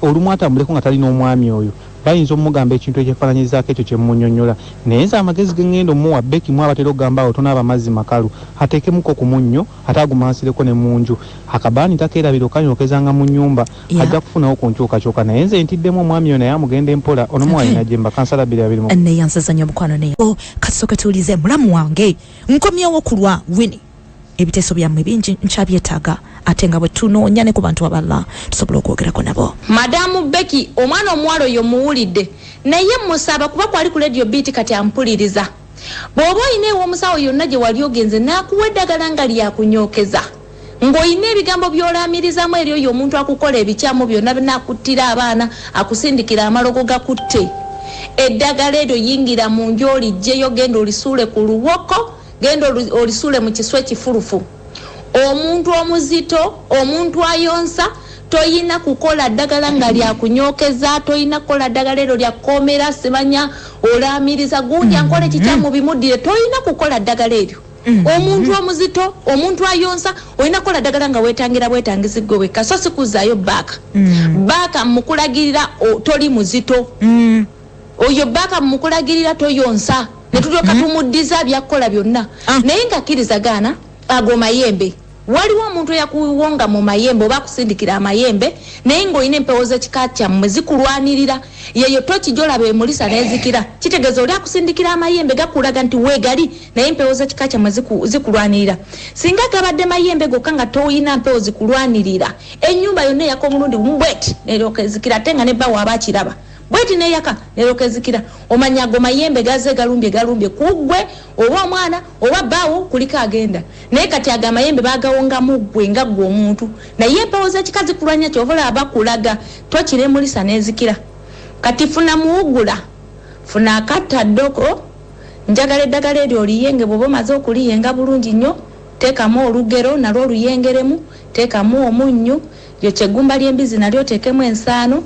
olumu atambuleko nga talina omwami oyo Bayinza omugamba ekintu ekyefaananyizaako ekyo kye mmunnyonnyola, naye nze amagezi ge ŋŋenda omuwa Becky mwabatera okugamba awo tonaaba mazzi makalu, ateekemuko ku munnyo ate agumansireko ne mu nju. Akabaani takeerabira okanyokezanga mu nnyumba, ajja kufunawo ku nkyukakyuka. Naye nze ntiddemu omwami oyo naye amugenda empola. Ono muwalina gye mba kansala 22. Neyanziza nnyo mukwano naye. Kasooke tuwulize mulamu wange nkomyewo ku lwa Winnie. Ebiteeso byammwe bingi nkyabyetaaga ate nga bwe tunoonya ne ku bantu abalala tusobola okwogerako nabo. Madamu Becky, omwana omuwala oyo muwulidde, naye musaba kuba kwali ku Radio Beat kati ampuliriza. Bw'oba olina ew'omusawo yonna gye wali ogenze n'akuwa eddagala nga lyakunyookeza, ng'olina ebigambo by'olaamirizaamu eri oyo omuntu akukola ebikyamu byonna n'akuttira abaana, akusindikira amalogo gakutte. Eddagala eryo yingira mu nju oliggyeyo, genda olisuule ku luwoko, genda olisuule mu kiswa ekifulufu. Omuntu omuzito, omuntu ayonsa, toyina kukola ddagala nga lyakunyookeza, toyina kukola ddagala eryo lyakukoomera, simanya olaamiriza gundi ankola ekikyamu bimuddire, toyina kukola ddagala eryo. Omuntu omuzito, omuntu ayonsa, olina kukola ddagala nga weetangira bwetangizi ggwe wekka, so si kuzzaayo baaka. Baaka mukulagirira toli muzito. Oyo baaka mukulagirira toyonsa. Ne tulyoka tumuddiza byakkola byonna. Naye nga kkiriza gaana ago mayembe. Waliwo omuntu eyakuwonga mu mayembe oba akusindikira amayembe, naye ng'olina empewo z'ekika kyammwe zikulwanirira. Yeyo toki gy'olaba emulisa n'ezikira. Kitegeeza oli akusindikira amayembe gakulaga nti weegali, naye empewo z'ekika kyammwe zikulwanirira. Singa gabadde mayembe gokka nga toyina mpewo zikulwanirira, ennyumba yonna eyaka omulundi gumu bweti n'eryoka ezikira, ate nga ne bba waaba akiraba. Bweti neyaka neryoka ezikira. Omanya ago mayembe gaze galumbye galumbye ku ggwe oba omwana oba bbaawo kuliko agenda. Naye kati ago amayembe baagawongamu ggwe nga ggwe omuntu, naye empewo z'ekika zikulwanya, ky'ova olaba bakulaga tokiremulisa n'ezikira. Kati funa muwugula, funa akattaddoko, njagala eddagala eryo oliyenge. Bw'oba omaze okuliyenga bulungi nnyo, teekamu olugero nalwo oluyengeremu, teekamu omunnyu, yokya eggumba ly'embizzi nalyo oteekemu ensaano,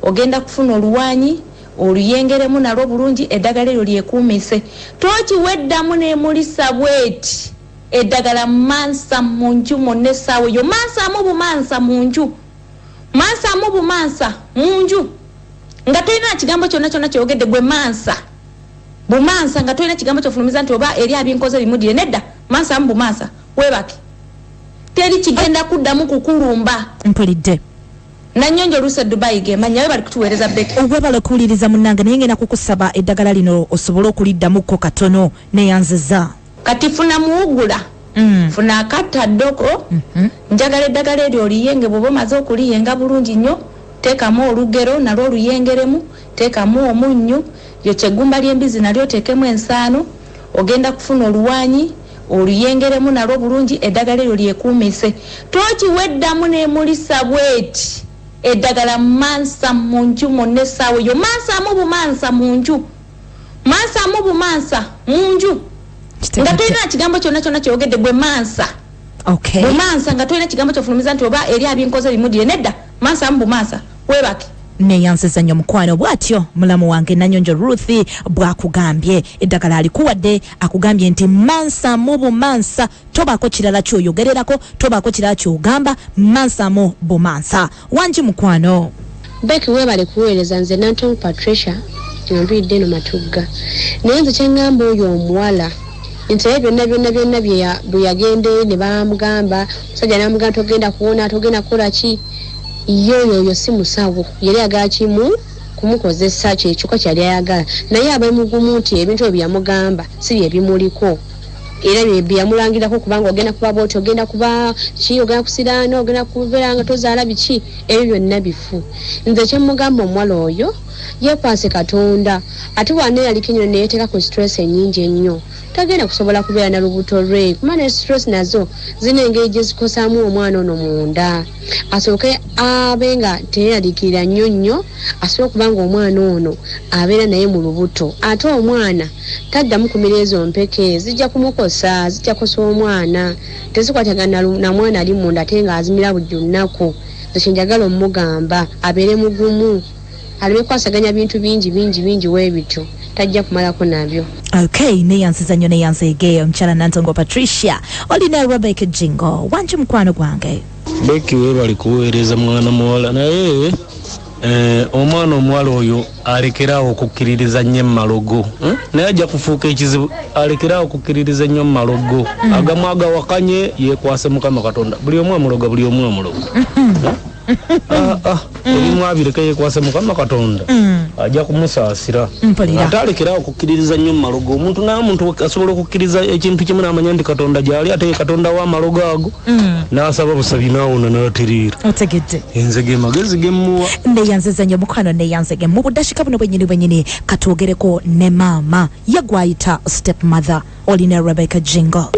ogenda kufuna oluwanyi oluyengeremu nalwo bulungi, eddagala eryo lyekuumise. Tokiweddamu n'emulisa bweti eddagala mansa mu nju mwonna essaawa eyo, mansaamu bumansa mu nju, mansaamu bumansa mu nju, nga tolina kigambo kyonna kyonna ky'oyogedde gwe mansa bumansa, nga tolina kigambo ky'ofulumiza nti oba eri abinkoze bimuddire, nedda, mansaamu bumansa, weebake. Teri kigenda kuddamu kukulumba. Mpulidde. Nanyonjo Lusa Dubai ge manya we bali kutuweereza Becky. Webale kuwuliriza munnange, naye ngenda kukusaba eddagala lino osobole okuliddamuko katono neyanziza. Kati funa muwugula, funa akattaddoko, njagala eddagala eryo oliyenge. Bw'oba omaze okuliyenga bulungi nnyo, teekamu olugero nalwo oluyengeremu, teekamu omunnyu, yokya eggumba ly'embizzi nalyo oteekemu ensaano, ogenda kufuna oluwanyi oluyengeremu nalwo bulungi, eddagala eryo lyekuumise. Tokiweddamu n'emulisa bweti eddagala mansa mu nju mwonna essaawa eyo, mansaamu bumansa mu nju, mansaamu bumansa mu nju, nga tolina kigambo kyonna kyonna ky'oyogedde gwe mansa. Bumansa nga tolina kigambo ky'ofulumiza nti oba eri abinkoze bimuddire, nedda, mansaamu bumansa, weebake. Neyanziza nnyo mukwano. Bw'atyo mulamu wange Nanyonjo Ruth bw'akugambye eddagala alikuwadde, akugambye nti mansamu bumansa, tobaako kirala ky'oyogererako, tobaako kirala ky'ogamba, mansamu bumansa. Wangi mukwano. Becky weebale kuweereza. Nze Nantongo Patricia nga ntulidde eno Matugga, naye nze kye ŋŋamba oyo omuwala nti naye byonna byonna byonna bwe yagenda ne bamugamba, omusajja n'amugamba togenda kuwona, togenda kukola ki, ye oyo oyo si musawo, yali ayagala kimu kumukozesa kyekyokka kyeyali ayagala, naye abe mugumu nti ebintu ebyo bye yamugamba si bye bimuliko, era bye yamulangirako kubanga ogenda kuba bw'oti, ogenda kuba ki, ogenda kusiraana, ogenda kubeera nga tozaala biki, ebyo byonna bifu. Nze kye mugamba omuwala oyo yeekwase Katonda, ate bw'aneeyaliko ennyo ne yeeteeka ku stress ennyingi ennyo, tagenda kusobola kubeera na lubuto lwe, kuba ne stress nazo zirina engeri gye zikosaamu omwana ono munda. Asooke abe nga teyeeraliikirira nnyo nnyo, asobole okuba nga omwana ono abeera naye mu lubuto, ate omwana taddamu kumira ezo mpeke, zijja kumukosa, zijja kukosa omwana, tezikwatagana na mwana ali munda ate ng'azimira buli lunaku. Nze kye njagala omugamba abeere mugumu, aleme kwasaganya bintu bingi bingi bingi weebityo, tajja kumalako nabyo. Okay, neyanziza nnyo neyanzeege omukyala Nantongo Patricia, olina Rebecca Jingo. Wangi mukwano gwange. Becky weebale kuweereza mwana muwala, naye Eh, omwana omuwala oyo alekeraawo okukkiririza nnyo mumalogo hmm? Naye ajja kufuuka ekizibu. Alekeraawo okukkiririza ennyo mumalogo. Agamu agawakanye, yekwase Mukama Katonda. Buli omu amuloga, buli omu amuloga. Ah, ah, ebimu abireke, yekwase Mukama Katonda, ajja kumusaasira. Mpulira. Ate alekeraawo okukkiririza nnyo mumalogo. Omuntu naye omuntu asobola okukkiriza ekintu kimu n'amanya nti Katonda gyali, ate ye Katonda w'amalogo ago, n'asaba busabi n'awona n'atereera. Otegedde. Nze ge magezi gemmuwa. Neyanziza nnyo mukwano, neyanzege. Mu budakika buno bwenyini bwenyini katwogereko ne maama ye gwayita step mother. Olina Rebecca Jingo.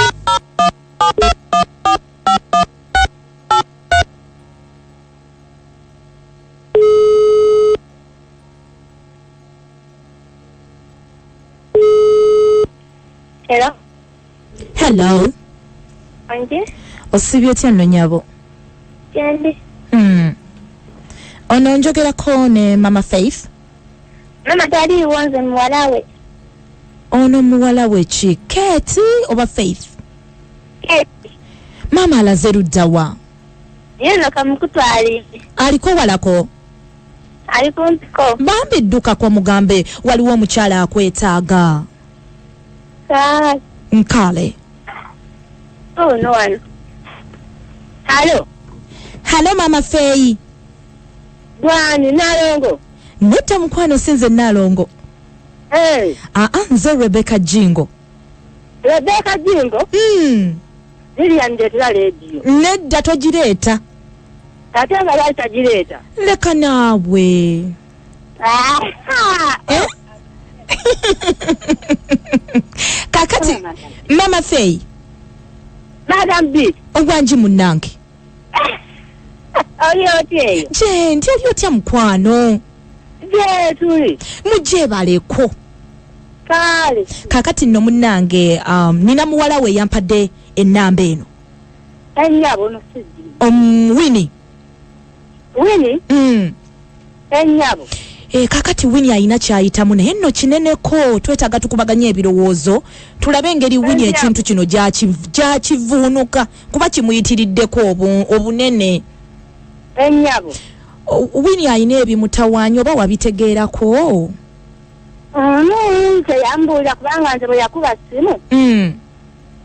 Hello. Hello. Anji. Osibye otya nno nyabo? Gyendi. Ono njogerako ne Mama Faith? Mama taliiwo, nze muwala we. Ono muwala we ki, Kate oba Faith? Kate. Maama alaze luddawa? Yeno kamukutwali. Aliko walako? Ali kumpiko. Bambi ddukako mugambe waliwo omukyala akwetaaga. Sawa. Nkale. Oh, no wano. Halo. Halo Mama Fei. Gwani Nalongo? Nedda mukwano, sinze Nalongo. Hey. Aa, nze Rebecca Jingo. Rebecca Jingo? Lilian, ndeetera leediyo. Nedda, togireeta. Ate nga lwali tagireeta? Leka naawe. Aha. Eh? Kakati Mama Fei. Madam B. Obwangi munnange. Oli otya eyo? Gye nti, oli otya mukwano? Gye tuli. Mugyebaleko. Kale. Kakati nno munnange, nina muwala we yampadde ennamba eno. Ennyabo no sijji. Winnie. Winnie? Ennyabo. E, kakati Winnie alina kyayitamu naye nno kineneko. Twetaaga tukubaganye ebirowoozo, tulabe engeri Winnie Ennyabo. ekintu kino gyakivuunuka kuba kimuyitiriddeko obunene. Ennyabo. Winnie alina ebimutawaanya, oba wabitegeerako? Teyambuulira kubanga nze bwe yakuba simu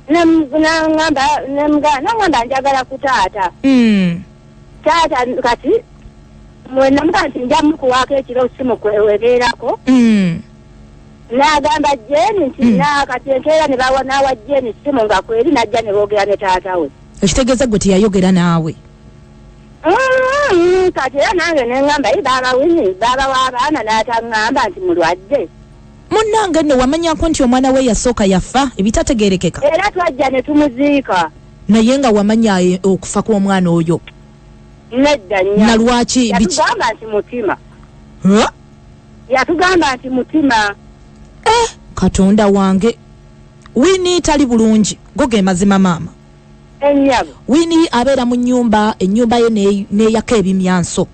naŋŋamba njagala ku taata. Taata kati mwenamuga nti nja mukuwaako ekiro simu webeerako. N'agamba Jeni nti na kati enkeera ne bawa n'awa Jeni simu nga kweri n'ajja ne boogera ne taata we. Ekitegeeza gwe teyayogera naawe? Kati era nange ne ŋŋamba, "Yi baaba Wini, baaba w'abaana n'ataŋŋamba nti mulwadde." Munnange nno wamanyako nti omwana we yasooka yafa ebitategeerekeka? Era twajja ne tumuziika. Naye nga wamanya okufa kw'omwana oyo? Nedda nnyo. Na lwaki Yatugamba nti mutima. Huh? Yatugamba nti mutima. Katonda wange, Wini tali bulungi, go ge mazima maama. Ennyabo. Wini abeera mu nnyumba, ennyumba ye neeyako ebimyanso.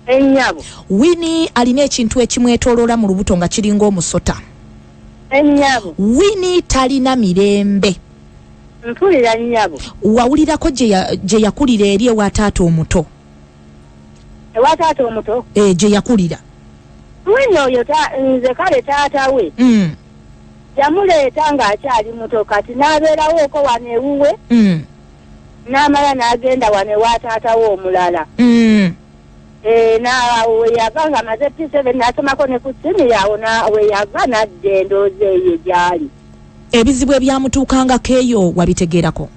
Ennyabo. Wini alina ekintu ekimwetooloola mu lubuto nga kiringa omusota. Ennyabo. Wini talina mirembe. Mpulira nnyabo. Wawulirako gye yakulira eri ewa taata omuto? Ewa taata omuto? E, gye yakulira. Wini oyo nze kale taata we yamuleeta ng'akyali muto, kati n'abeerawooko wano ewuwe, n'amala n'agenda wano ewa taata we omulala. Eh, na we yava nga amaze P7 n'asomako ne ku siniya, awo we yava n'adda endoozi eyo gy'ali. Ebizibu ebyamutuukangako eyo wabitegeerako?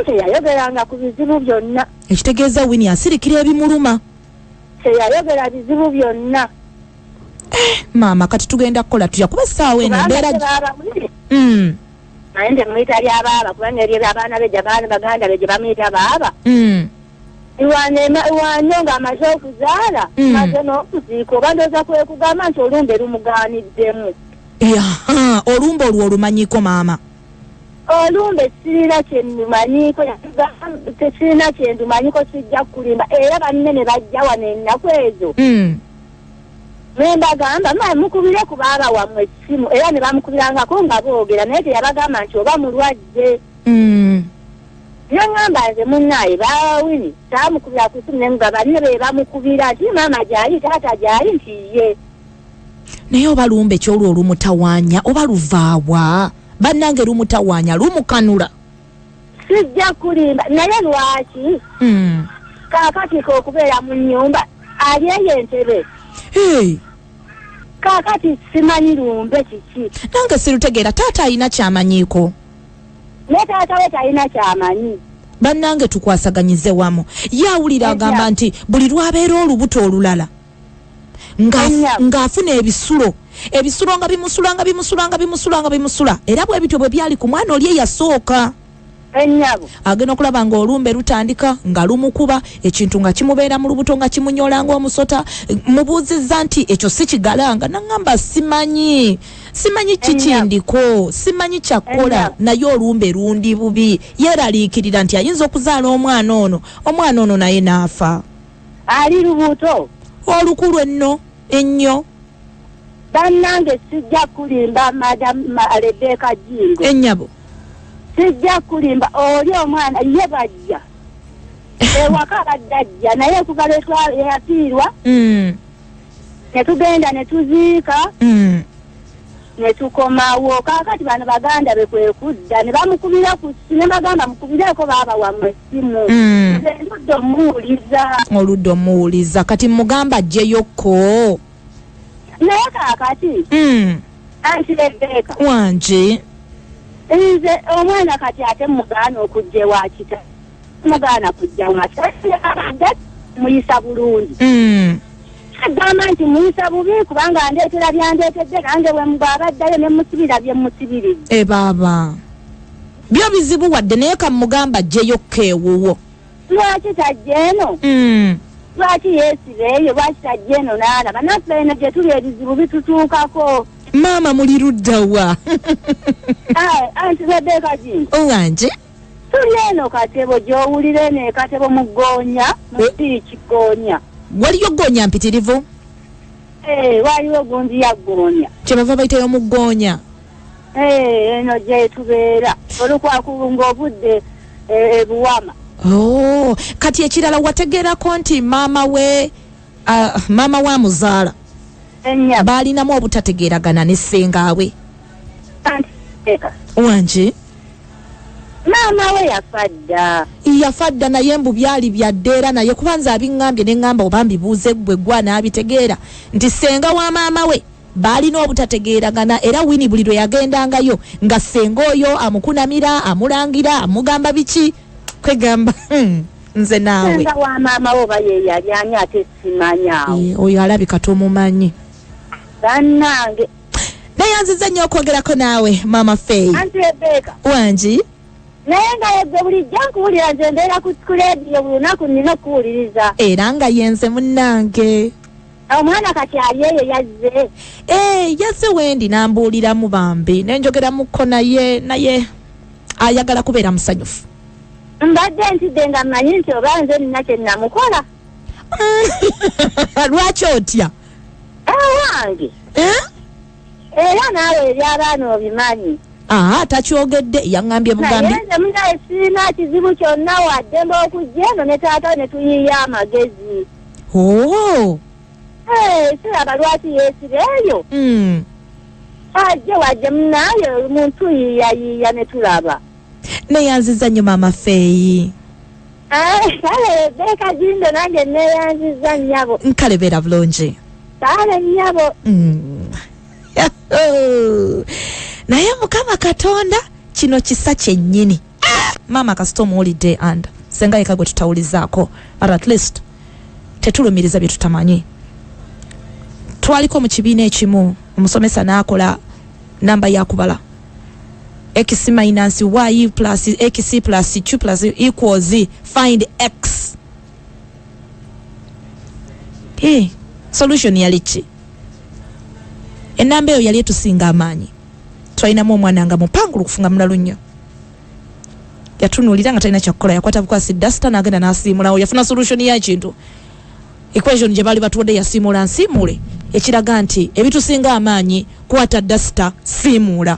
Teyayogeranga ku bizibu byonna. Ekitegeeza Wini asirikira ebimuluma. Teyayogera bizibu byonna. Maama, kati tugenda kukola tutya, kuba essaawa eno Kubanga embeera tebaaba Wini. Naye nze muyita lya baaba kubanga eryo abaana be gye baganda be gye bamuyita baaba. Iwano ng'amaze okuzaala, maze n'okuziika, oba ndowooza kwe kugamba nti olumbe lumugaaniddemu. Aha, olumbe olwo olumanyiko maama? Olumbe sirina kyendumanyiiko, sirina kyendumanyiko, sijja kulimba. Era banne ne bajja wano ennaku ezo, ne mbagamba, "Ma mukubire ku baaba wammwe essimu," era ne bamukubirangako nga boogera, naye teyabagamba nti oba mulwadde. Nangamba nze munnaye baawini saamukubira ku ssimu ne mugamba ne be bamukubira nti maama gy'ali taata gy'ali nti ye. Naye oba lumbe kyolwo olumutawaanya oba luvaawa bannange lumutawaanya lumukanula. Sijja kulimba naye lwaki? Kaakati k'okubeera mu nnyumba ali eyo entebe. Kaakati simanyi lumbe kiki. Nange sirutegeera taata alina kyamanyiiko. Ne taata we talina kyamanyi. Bannange tukwasaganyize wamu. Ye awulira agamba nti buli lw'abeera olubuto olulala ng'afuna ebisulo ebisulo nga bimusula nga bimusula nga bimusula nga bimusula era bwe bityo bwe byali ku mwana oli eyasooka. Agenda okulaba ng'olumbe lutandika nga lumukuba ekintu nga kimubeera mu lubuto nga kimunyola ng'omusota. Mubuuzizza nti ekyo si kigalanga nangamba simanyi simanyi kikindiko simanyi kyakola naye olumbe lundi bubi. Yeeraliikirira nti ayinza okuzaala omwana ono naye n'afa. Ali lubuto olukulu enno ennyo. Bannange sijja kulimba Madam Rebecca Jingo. Ennyabo sijja kulimba oli omwana ye bajja ewaka baddajja naye okuva lwe yafiirwa ne tugenda ne tuziika ne tukomawo. Kaakati bano baganda be kwe kudda ne bamukubira ku ssimu ne bagamba mukubireeko baaba wammwe essimu. Nze oludda omuwuliza. Oludda omuwuliza kati mugamba ajjeyokko. Naye kaakati anti Rebecca wanje nze omwana kati ate mugaana okujja ewa kita mugaana kujja wa muyisa bulungi. Agamba nti muyisa bubi kubanga andeetera byandeetedde nange bwe mbwabaddayo ne musibira bye musibiridde. Baaba byo bizibu wadde naye kamugamba ajjeyokko ewuwo. Lwaki tajja eno? Lwaki yeesiba eyo? Lwaki tajja eno n'alaba? Naffe eno gye tuli ebizibu bitutuukako. Maama muli ludda wa? Anti Rebecca Jingo. Owanje tuli eno Katebo gy'owulira eno e Katebo mu ggoonya mu biiki ggoonya. Waliyo ggoonya mpitirivu? Waliwo gundi ya ggoonya. Kyebava bayitayo mu ggoonya? Eno gye tubeera olukwakulunga obudde ebuwama. Oh, kati ekirala wategeerako nti maama we maama wa muzaala baalinamu obutategeeragana ne ssengaawe. Wanje maama we yafa dda. Yafa dda naye mbu byali byadde era naye kubanza abiŋŋambye ne ŋŋamba oba mbibuuze ggwe gwa n'abitegeera nti ssenga wa maama we baalina obutategeeragana era Winnie buli lwe yagendangayo nga ssenga oyo amukunamira amulangira amugamba biki kwegamba nze naawe. Ssenga wa maama we oba ye yali ani ate simanyaawo. Oyo alabika tomumanyi. Bannange nayanziza nnyo okwogerako naawe Maama Faye. Anti Rebecca wangi naye nga yegwe bulijjo nkuwulira nze mbeera ku leediyo buli lunaku nnina okuwuliriza. Era nga yenze munnange. Omwana kati ali eyo yazze. Yazze wendi n'ambuuliramu bambi ne njogeramukko naye naye ayagala kubeera musanyufu. Mbadde ntidde nga mmanyi nti oba nze nina kye namukola. Lwaki otya? Wange era naawe eby'abaana obimanyi. Takyogedde yaŋŋambye bugambi. Naye nze munaye sirina kizibu kyonna wadde mba okujja eno ne taata ne tuyiiya amagezi. Siraba lwaki yeesiba eyo. Ajje wadde munaye muntu yiiyayiiya ne tulaba. Neyanziza nnyo Maama Faye. Kale Rebecca Jingo nange neeyanziza nnyabo. Nkale beera bulungi. Kale nnyabo. Naye Mukama Katonda kino kisa kyennyini. Maama kasita omuwulidde and senga yekka gwe tutawulizaako but at least tetulumiriza bye tutamanyi. Twaliko mu kibiina ekimu omusomesa n'akola namba ya kubala x minus y plus x plus 2 plus equals find x. Solution yali ki? Enamba eyo yali etusinga amaanyi. Twalinamu omwana nga mupangulukufu nga mulalu nnyo. Yatunuulira nga talina kyakukola yakwata bukwasi duster n'agenda n'asiimulawo yafuna solution y'ekintu. Equation gye baali batuwadde yasiimula nsiimuule ekiraga nti ebitusinga amaanyi kwata duster siimula.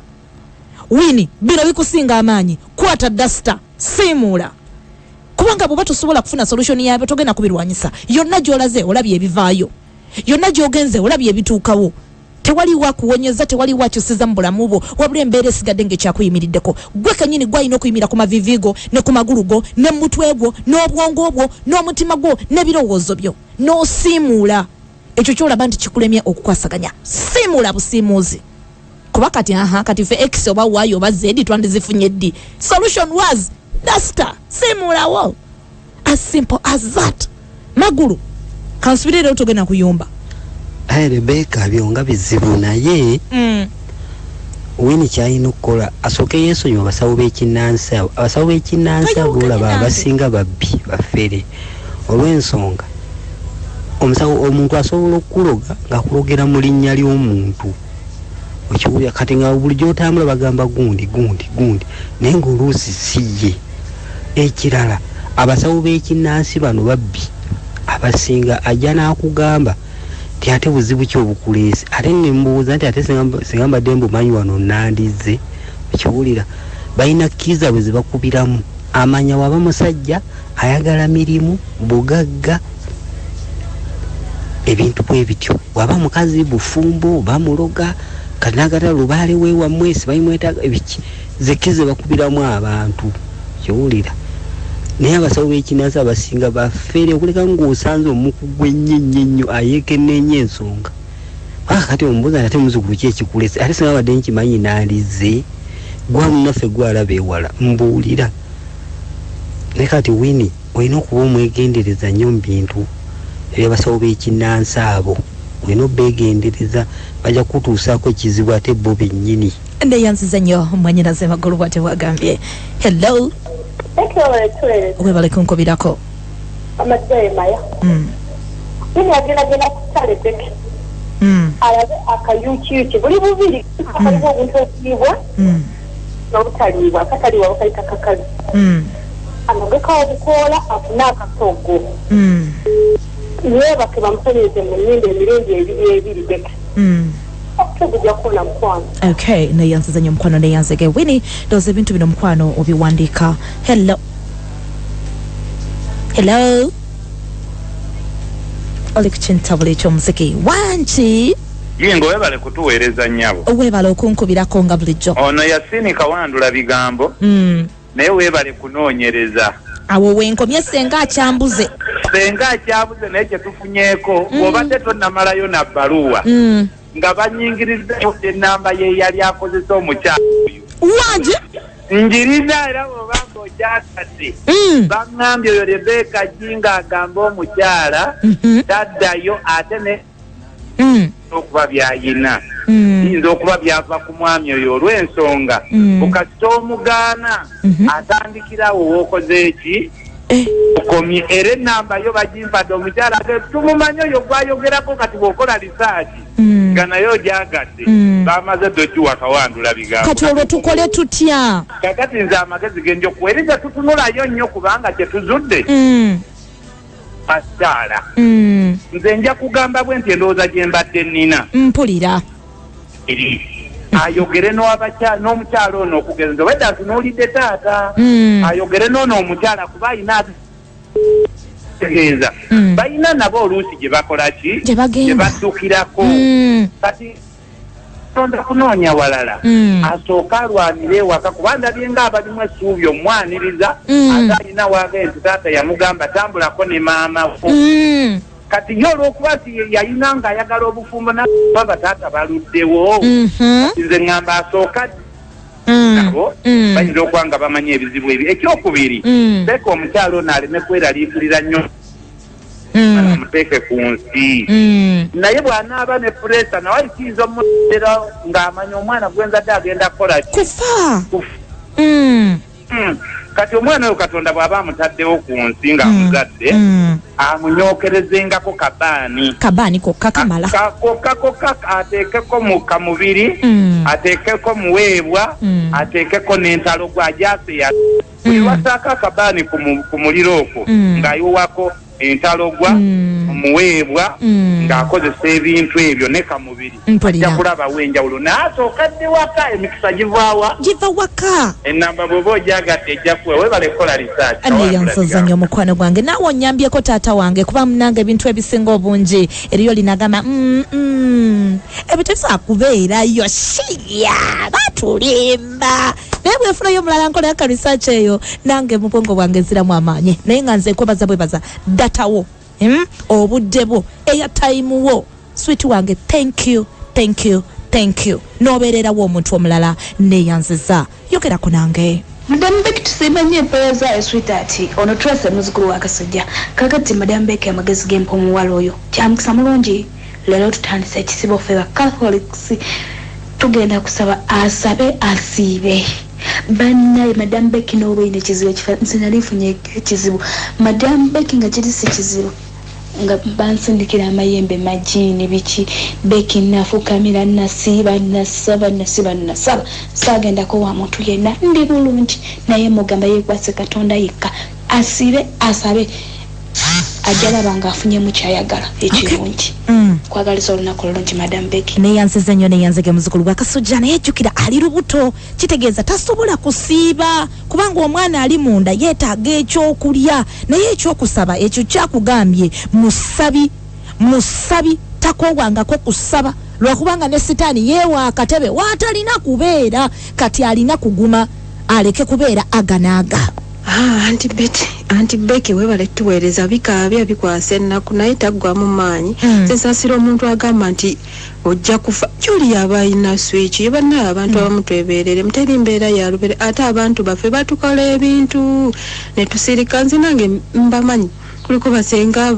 Winnie bino bikusinga amaanyi kwata duster siimula. Kubanga bw'oba tosobola kufuna solution yaabyo togenda kubirwanyisa. Yonna gy'olaze olabye ebivaayo, yonna gy'ogenze olabye ebituukawo. Tewaliwo akuwonyeza, tewaliwo akyusiza mu bulamu bwo, wabula embeera esigadde ng'ekyakuyimiriddeko. Gwe kennyini gw'alina okuyimira ku maviivi go ne ku magulu go ne mu mutwe gwo n'obwongo bwo n'omutima gwo n'ebirowoozo byo, n'osiimuula ekyo ky'olaba nti kikulemye okukwasaganya. Siimuula busiimuuzi, kuba kati aha kati ffe X oba Y oba Z twandizifunye ddi? Solution was duster, siimuulawo, as simple as that. Magulu, kansubire leero togenda kuyomba. Aye Rebeka, byonga bizibu naye Wini kyalina okukola asooke yeesonyiwe abasawo b'ekinnansi abo. Abasawo b'ekinnansi abo Toyawukanye olaba nange. abasinga babbi, bafere. Olw'ensonga omusawo omuntu asobola okukuloga ng'akulogera mu linnya ly'omuntu. Okiwulira kati nga buli gy'otambula bagamba gundi gundi gundi naye ng'oluusi si ye. Ekirala abasawo b'ekinnansi bano babbi abasinga, ajja n'akugamba nti ate buzibu ki obukuleese, ate ne mbuuza nti ate singa mbadde mbumanyi wano nandizze. Okiwulira balina kkiriza bwe zibakubiramu amanya waba musajja ayagala mirimu, bugagga, ebintu bwe bityo, waba mukazi bufumbo bamuloga kati nagata lubaale we wammwe sibayimwetaaga ebiki zekki ze bakubiramu abantu. Kiwulira naye abasawo b'ekinnansi abasinga bafere, okuleka ng'osanze omukugu ennyo ennyo ennyo ayeekenneenya ensonga. Paka kati omubuuza nti ate muzzukulu ki ekikulese, ate singa mbadde nkimanyi nandizze. Gwa munnaffe gw'alaba ewala mbuulira. Naye kati Winnie olina okuba omwegendereza nnyo mu bintu eby'abasawo b'ekinnansi abo, olina obeegendereza bajja kukutuusaako ekizibu ate bo bennyini. Neyanziza nnyo mwanyinaze Magulu bw'atyo bw'agambye. Hello. Webale kunkubirako. Amazzi maya. Winnie agenda genda ku ttale Becky. Alabe akayukiyuki buli bubiri kalimu obuntu obuliibwa n'obutaliibwa. Akataliibwa bakayita kakazi. Anogeko obukoola afune akatogo. Yeebake bamutonnyeze mu nnyindo emirundi ebiri ebiri Becky. Gujja kuwona mukwano. Okay, neyanziza nnyo mukwano, neyanzege Winnie. Ndowooza ebintu bino mukwano obiwandiika. Hello. Hello. Oli ku kintabula eky'omuziki wanki? Yingo webale kutuweereza nnyabo. Weebale okunkubirako nga bulijjo. Ono Yasini Kawandula bigambo naye weebale kunoonyereza. Awo wenkomye senga akyambuze. Senga akyabuze naye kye tufunyeeko bw'obadde tonnamalayo na bbaluwa nga banyingirizeewo ennamba ye yali akozesa omukyala oyo. Wangi? Njirina era bw'obanga okyakadde. Baŋŋambye oyo Rebecca Jinga agamba omukyala taddayo ate ne okuba by'ayina. Biyinza okuba byava ku mwami oyo olw'ensonga bukasita omugaana atandikirawo w'okoze eki okomye, era ennamba yo bagimpadde omukyala ate tumumanyi oyo gwayogerako kati bw'okola lisaaki nga naye ogyagadde bamaze dda ogiwa Kawandula bigambo. Kati olwo tukole tutya? Kakati nze amagezi genja okuwa eri tetutunulayo nnyo kubanga kye tuzudde bakyala. Nze nja kugamba bwe nti endowooza gye mbadde nnina Mpulira. eri ayogere n'omukyala ono okugeza obwedda atunuulidde taata ayogere n'ono omukyala kuba ayina tegeeza balina nabo oluusi gye bakola ki Gye bagenda. gye baddukirako. Kati tonda kunoonya walala asooke alwanire ewaka kuba ndabye nga abalimu essuubi omwaniriza ate alina waage nti taata yamugamba tambulako ne maama wo. Kati ye olw'okuba nti yalina ng'ayagala obufumbo naba taata baluddewo, nze ŋŋamba asooka nabo bayinza okuba nga bamanyi ebizibu ebyo. Ekyokubiri, teeka omukyala ono aleme kweraliikirira nnyo, amuteeke ku nsi. Naye bw'anaaba ne puleesa nawe kiyinza omutera ng'amanya omwana gwenzadde agenda kukola ki? Kufa. Kati omwana oyo Katonda bw'aba amutaddewo ku nsi ng'amuzadde amunyookerezengako kabaani. Kabaani kokka kamala. Kokka kokka ateekeko mu kamubiri, ateekeko muweebwa, ateekeko n'entalo gw'agyase ya buli lwasaako akabaani ku muliro okwo ng'ayiwako entalo gwa. Muweebwa ng'akozesa ebintu ebyo ne kamubiri ajja kulabawo enjawulo naasooka dde waka emikisa givaawa giva waka enamba bw'oba ogyagadde ejja kuwa webale kukola research. Neyansiza nnyo mukwano gwange naawe onyambyeko taata wange kuba munange ebintu ebisinga obungi eriyo linagamba ebintu ebisobola kubeerayo shiya batulimba naye bwefunayo omulala nkola ka research eyo nange mu bwongo bwange nziramu amaanyi naye nga nze nkwebaza bwebaza datawo obudde bwo airtime wo sweet wange thank you thank you thank you nobeererawo omuntu omulala neyanziza yogerako nange. Madam Becky tusiima nnyo empeereza sweetheart ono Tracy muzzukulu wa Kasujja. Kakati Madam Becky amagezi gempa omuwala oyo kyamukisa mulungi leero tutandise ekisibo ffe ba Catholics tugenda kusaba asabe asiibe bannaye. Madam Becky n'oba oyina ekizibu ekifa nze nali nfunye ekizibu Madam Becky nga kiri si kizibu nga bansindikira amayembe majiini biki Becky nafukamira nasiiba nasaba nasiiba nasaba saagendako wa muntu yenna ndi bulungi naye mugamba yeekwase Katonda yekka asiibe asabe ajja laba ng'afunyemu kyayagala ekirungi. Kwagaliza olunaku olulungi Madam Becky. Neyanziza nnyo neyanzege muzzukulu wa Kasujja naye jjukira ali lubuto kitegeeza tasobola kusiiba kubanga omwana ali munda yeetaaga ekyokulya naye ekyokusaba ekyo kyakugambye musabi musabi takoowangako kusaba lwakubanga ne sitaani yeewa akatebe waatalina kubeera kati alina kuguma aleke kubeera aganaaga. Auntie Betty, Auntie Becky webale tuweereza bikaabya bikwasa ennaku naye taggwamu maanyi. Nsaasira omuntu agamba nti ojja kufa gy'oli aba alina switch ye bannaye abantu abamu twebeerere muteri mbeera ya lubere ate abantu baffe batukola ebintu ne tusirika. Nze nange mbamanyi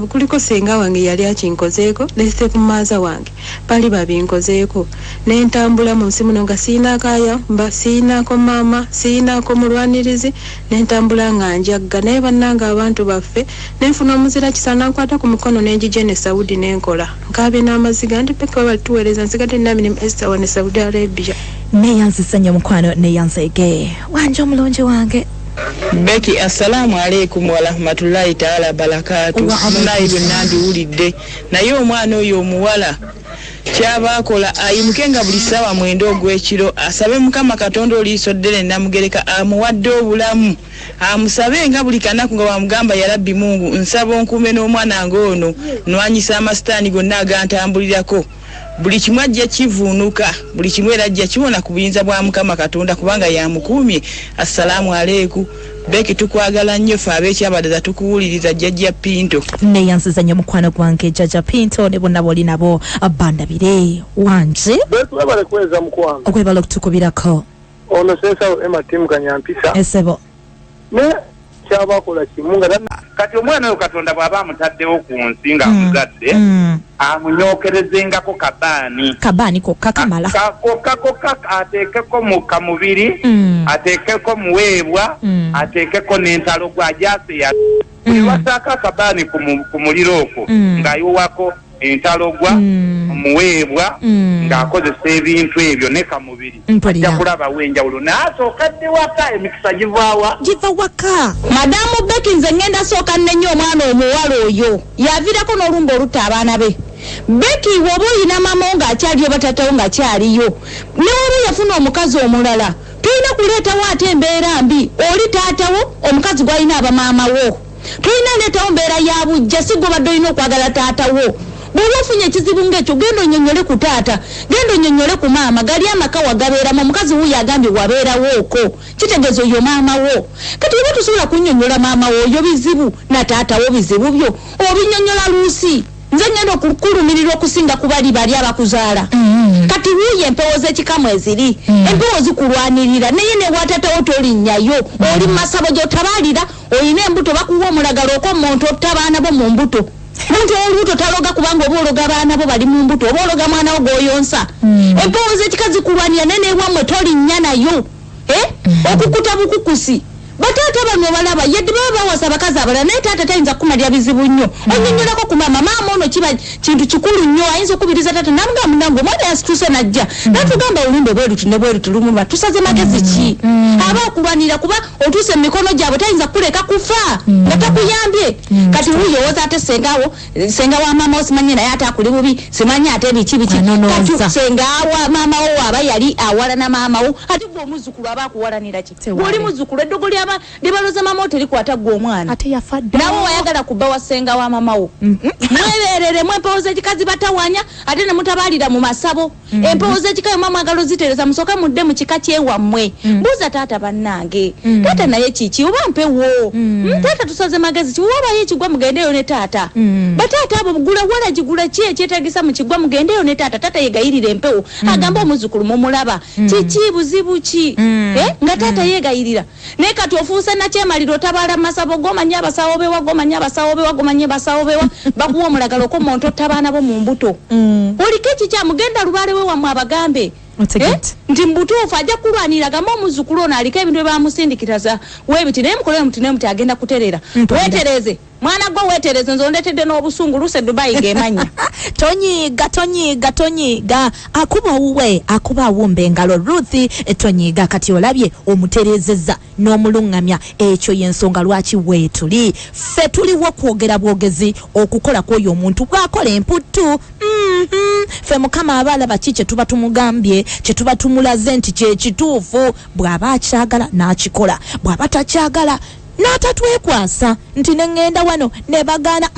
kuliko senga wange yali akinkozeeko ne sekumaaza wange bali babinkozeeko ne ntambula mu nsi muno nga siinaako mba siinaako maama siinaako mulwanirizi ne ntambula nga njagga naye bannange abantu baffe ne nfuna omuzira kisa nankwata ku mukono ne njija ne Saudi ne nkola nkaabye n'amaziga ndi peka balituweereza nsigadde nina Esther wa ne Saudi Arabia. Neyanzisa nnyo mukwano neyanzege wanje omulungi wange Becky assalamu alaikum wa rahmatullahi ta'ala barakatuh. Munayi byonna mbiwulidde naye omwana oyo omuwala kyaba akola ayimuke nga buli ssaawa 9 ogw'ekiro asabe Mukama Katonda oliiso ddene Namugereka amuwadde obulamu amusabe nga buli kanaku nga bamugamba ya Rabbi Mungu nsaba onkuume n'omwana ng'ono nwanyisa amasitaani gonna agantambulirako buli kimu ajja kivuunuka buli kimu era ajja kiwona ku buyinza bwa Mukama Katonda kubanga yamukuumye. Assalamu alaikum Becky tukwagala nnyo ffe ab'ekyabadaza tukuwuliriza Jjajja Pinto. Neyanziza nnyo mukwano gwange Jjajja Pinto ne bonna b'oli nabo bandabire wanje. Becky webale kuweza mukwano. Okwebala okutukubirako. Ono sensa Emma Timu Kanyampisa. Esebo. Ne kyabakola kimu nga kati omwana oyo Katonda bw'aba amutaddewo ku nsi nga amuzadde amunyookerezengako kabaani kabaani kokka kamala kokka ateekeko mu kamubiri ateekeko muweebwa ateekeko n'entalo gw'ajaase ya buli lwasaako akabaani ku muliro okwo ng'ayiwako entalo gwa muweebwa ng'akozesa ebintu ebyo ne kamubiri ajja kulabawo enjawulo naasooka dde waka emikisa givaawa giva waka. Madamu Becky nze ngenda sooka nnennye omwana omuwala oyo yaviirako n'olumba olutta abaana be. Becky bw'oba oyina maama wo ng'akyaliyo batatawo ng'akyaliyo ne woba yafuna omukazi omulala tulina kuleetawo ate embeera mbi oli taatawo omukazi gw'alina abamaama wo tulina leetawo mbeera ya bujja si gw'obadde olina okwagala taatawo. Bw'oba ofunye ekizibu ng'ekyo genda onyonnyole ku taata genda onyonnyole ku maama gali amaka wagabeeramu omukazi wuuyo agambye wabeerawo okwo kitegeeza oyo maama wo. Kati oba tosobola kunnyonnyola maama wo oyo bizibu na taata wo bizibu byo obinyonnyola luusi nze ngenda okukulumirirwa okusinga ku bali bali abakuzaala. Kati wuuyo empewo z'ekikamu eziri empewo zikulwanirira naye ne bw'ataatawo tolinnyayo oli mu masabo gy'otabaalira olina embuto bakuwa omulagala okw'omuntu otta abaana bo mu mbuto. Muntu olubuto taloga kubanga oba ologa abaana bo bali mu mbuto oba ologa mwana wo gw'oyonsa. Empewo z'ekika zikulwanira naye newammwe tolinnya nayo okukuta bukukusi Bataata bano obalaba yadde baba bawasa abakazi abalala, naye taata tayinza kukumalira bizibu nnyo. Onyonnyolako ku maama, maama ono kiba kintu kikulu nnyo, ayinza okukubiriza taata namugamba munange omwana yasituuse najja natugamba olumbe bweruti ne bweruti lumuma, tusaze magezi ki? Aba akulwanira kuba otuuse mu mikono gyabwe, tayinza kukuleka kufa nga takuyambye. Kati wuyo owoza ate sengawo, senga wa maama wo simanyi naye ate akuli bubi, simanyi ate biki biki. Kati senga wa maama wo aba yali awalana maama wo, ate gwe omuzzukulu aba akuwalanira ki? Gw'oli muzzukulu, eddogo lyabaloza maama wo terikwata gwe omwana. Ate yafa dda. Nawe wayagala kubba wa senga wa maama wo. Mweberere, empewo z'ekika zibatawanya, ate ne mutabalira mu masabo. Empewo z'ekika yomma mwagala ozitereeza, musooke mudde mu kika kyewammwe. Buuza taata bannange, taata naye kiki oba mpewo? Taata tusaze magezi ki? Wabayo ekigwa mugendeyo ne taata. Bataata abo gula wala gigula ki ekyetaagisa mu kigwa, mugendeyo ne taata. Taata yegayirira empewo, agamba omuzzukulu mumulaba kiki, buzibu ki? Nga taata yegayirira. Naye kati ofuuse nakyemalira, otabaala mu masabo, gomanya abasawo bewa, gomanya abasawo bewa, gomanya abasawo bewa, bakuwa omulagala okoma ontotta abaana bo mu mbuto. Oliko ekikyamu, genda lubaale we wammwe abagambe nti mubutuufu ajja kulwanira, gamba omuzzukulu ono aliko ebintu bye bamusindikiriza weebiti, naye mukole muti naye muti agenda kutereera. Weetereze mwana gwe, weetereze, nze ondetedde n'obusungu luse Dubai ng'emanya. Tonyiiga, tonyiiga, tonyiiga. Akuba owuwe akuba awumba engalo. Ruth, tonyiiga. Kati olabye omutereezezza n'omuluŋŋamya, ekyo y'ensonga lwaki weetuli ffe tuliwo kwogera bwogezi okukola kw'oyo omuntu bw'akola emputtu. Ffe Mukama aba alaba ki kye tuba tumugambye, kye tuba tumulaze nti kyekituufu. Bw'aba akyagala n'akikola, bw'aba takyagala n'atatwekwasa nti neŋŋenda wano ne bagaana.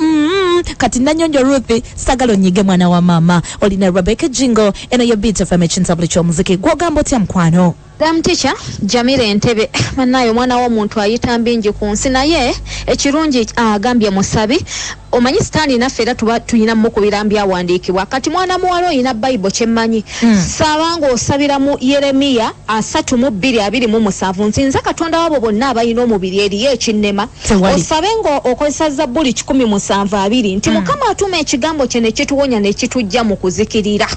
Kati Nanyonjo Ruth, sagala onyige mwana wa maama. Olina Rebecca Jingo, eno ye Beat FM, ekintabuli ky'omuziki. Gwogamba otya mukwano? Madam Teacher Jamila Entebe, banaye omwana w'omuntu ayita mbingi ku nsi, naye ekirungi agambye musabi. Omanyi sitaani naffe era tuba tulina mukubira mbyawandiikibwa. Kati mwana muwala oyina Bible kyemmanyi, saba ng'osabira mu Yeremiya 32:27 nti nze Katonda wabo bonna abalina omubiri eriyo ekinnema. Osabe ng'okozesa Zabbuli 107:2 nti Mukama atuma ekigambo kye ne kituwonya ne kitujja mu kuzikirira.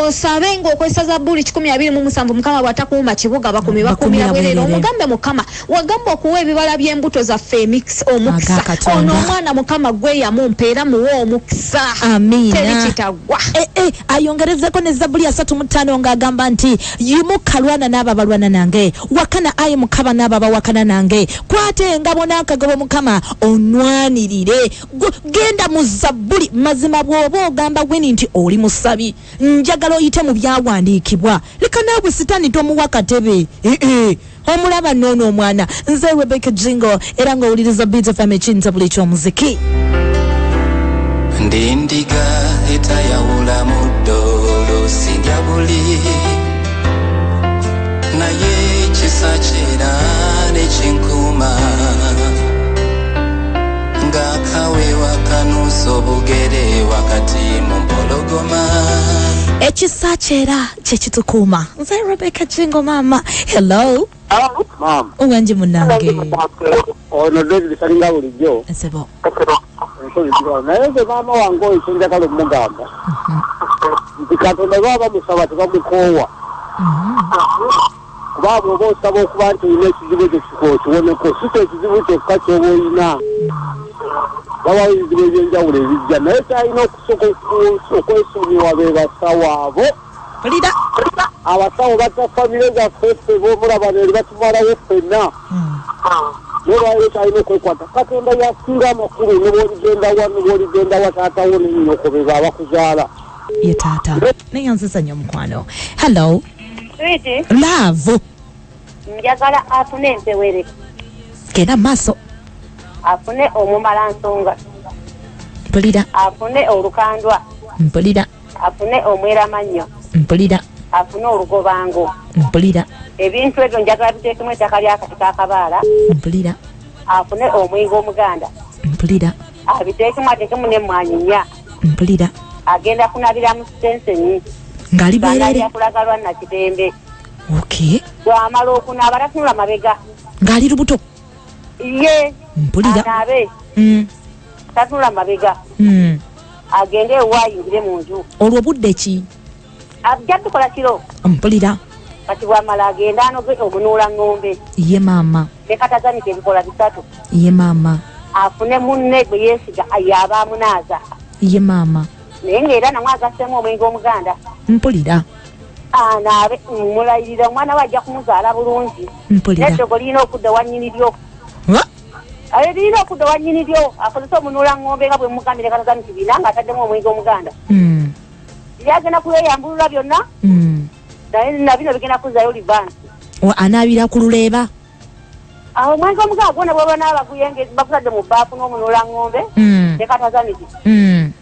Osabe ng'okozesa Zabbuli 127, Mukama bw'atakuuma kibuga bakumi bakumira bwerere. Omugambe Mukama wagamba okuwa ebibala by'embuto zaffe omukisa. Ono omwana Mukama gwe yamumpeera muwe omukisa. Amiina. Teri kitagwa. Ayongerezeko ne Zabbuli 35 ng'agamba nti yimuka lwana n'abo abalwana nange, wakana ayi Mukama n'abo abawakana nange, kwata engabo n'akagabo Mukama onwanirire. Genda mu Zabbuli. Mazima bw'oba ogamba Winnie nti oli musabi, njagala oyite mu byawandiikibwa, leka naawe sitaani tomuwa katebe. Omulaba noono omwana. Nze Rebecca Jingo, era ng'owuliriza Beat FM, ekintabuli ky'omuziki. Ndi ndiga etayawula muddo, olusi buli, naye kisa kyera nekinkuuma ng'akaweewa kanuusa obugere wakati mu mpologoma. Ekisa kyera kyekitukuuma. Nze Rebecca Jingo maama. Hello. Maama. Owangi munange. Ono David Salinga bulijjo. Nsebo. Naye nze maama wange oyo kyenjagala omugamba nti Katonda baba bamusaba tebamukoowa, kuba bw'oba osaba okuba nti olina ekizibu ekyo okiwoneko, si kyekizibu kyokka ky'oba olina, wabawo ebizibu ebyenjawulo ebijja, naye kyalina okusooka okwesonyiwa be basawo abo. Abasawo batta famire zaffe, ffe b'omulaba neri batumalawo ffenna. Nolwaliro kyalina okwekwata Katonda yasinga amakulu, ne bw'oligenda wa ne bw'oligenda wa, taatawo ne nnyoko be babakuzaala. Ye taata neyanziza nnyo mukwano. Hello. Sweetie. Love. Njagala afune empewere. Genda maaso. Afune omumalansonga. Mpulira. Afune olukandwa. Mpulira. Afune omweramannyo. Mpulira. Afune olugobango. Mpulira. Ebintu ebyo njagala biteekemu ettaka ly'akati k'akabaala. Mpulira. Afune omwiga omuganda. Mpulira. Abiteekemu ateekemu n'emmwanyi nnya. Mpulira. Agenda kunabira mu sitenseni. Ng'ali bwerere. Kulaga lwa Nakitembe. Okay. Bw'amala okunaaba tatunula mabega. Ng'ali lubuto. Ye. Mpulira. Anaabe. Tatunula mabega. Agende ewa ayingire mu nju. Olwo budde ki? Ajja tukola kiro. Mpulira. Kati bwamala agenda anoge omunuula ng'ombe. Ye maama. Ne katazamika ebikola bisatu. Ye maama. Afune munne gwe yeesiga y'aba amunaaza. Ye maama. Naye ng'era namwe agasseemu omwenge omuganda. Mpulira. Anaabe mulayirira omwana we ajja kumuzaala bulungi. Mpulira. N'eddogo lirina okudda wa nnyini lyo. Lirina okudda wa nnyini lyo akozese omunuula ng'ombe nga bwe mugambye ne katazamika bina ng'ataddemu omwenge omuganda. Lyagenda kweyambulula byonna. Naye na bino bigenda kuzzayo livansi. Anaabira ku luleeba. Awo omwenge omuganda gwona bw'oba n'abaguyenge bakutadde mu bbaafu n'omunuula ng'ombe ne katazamiki.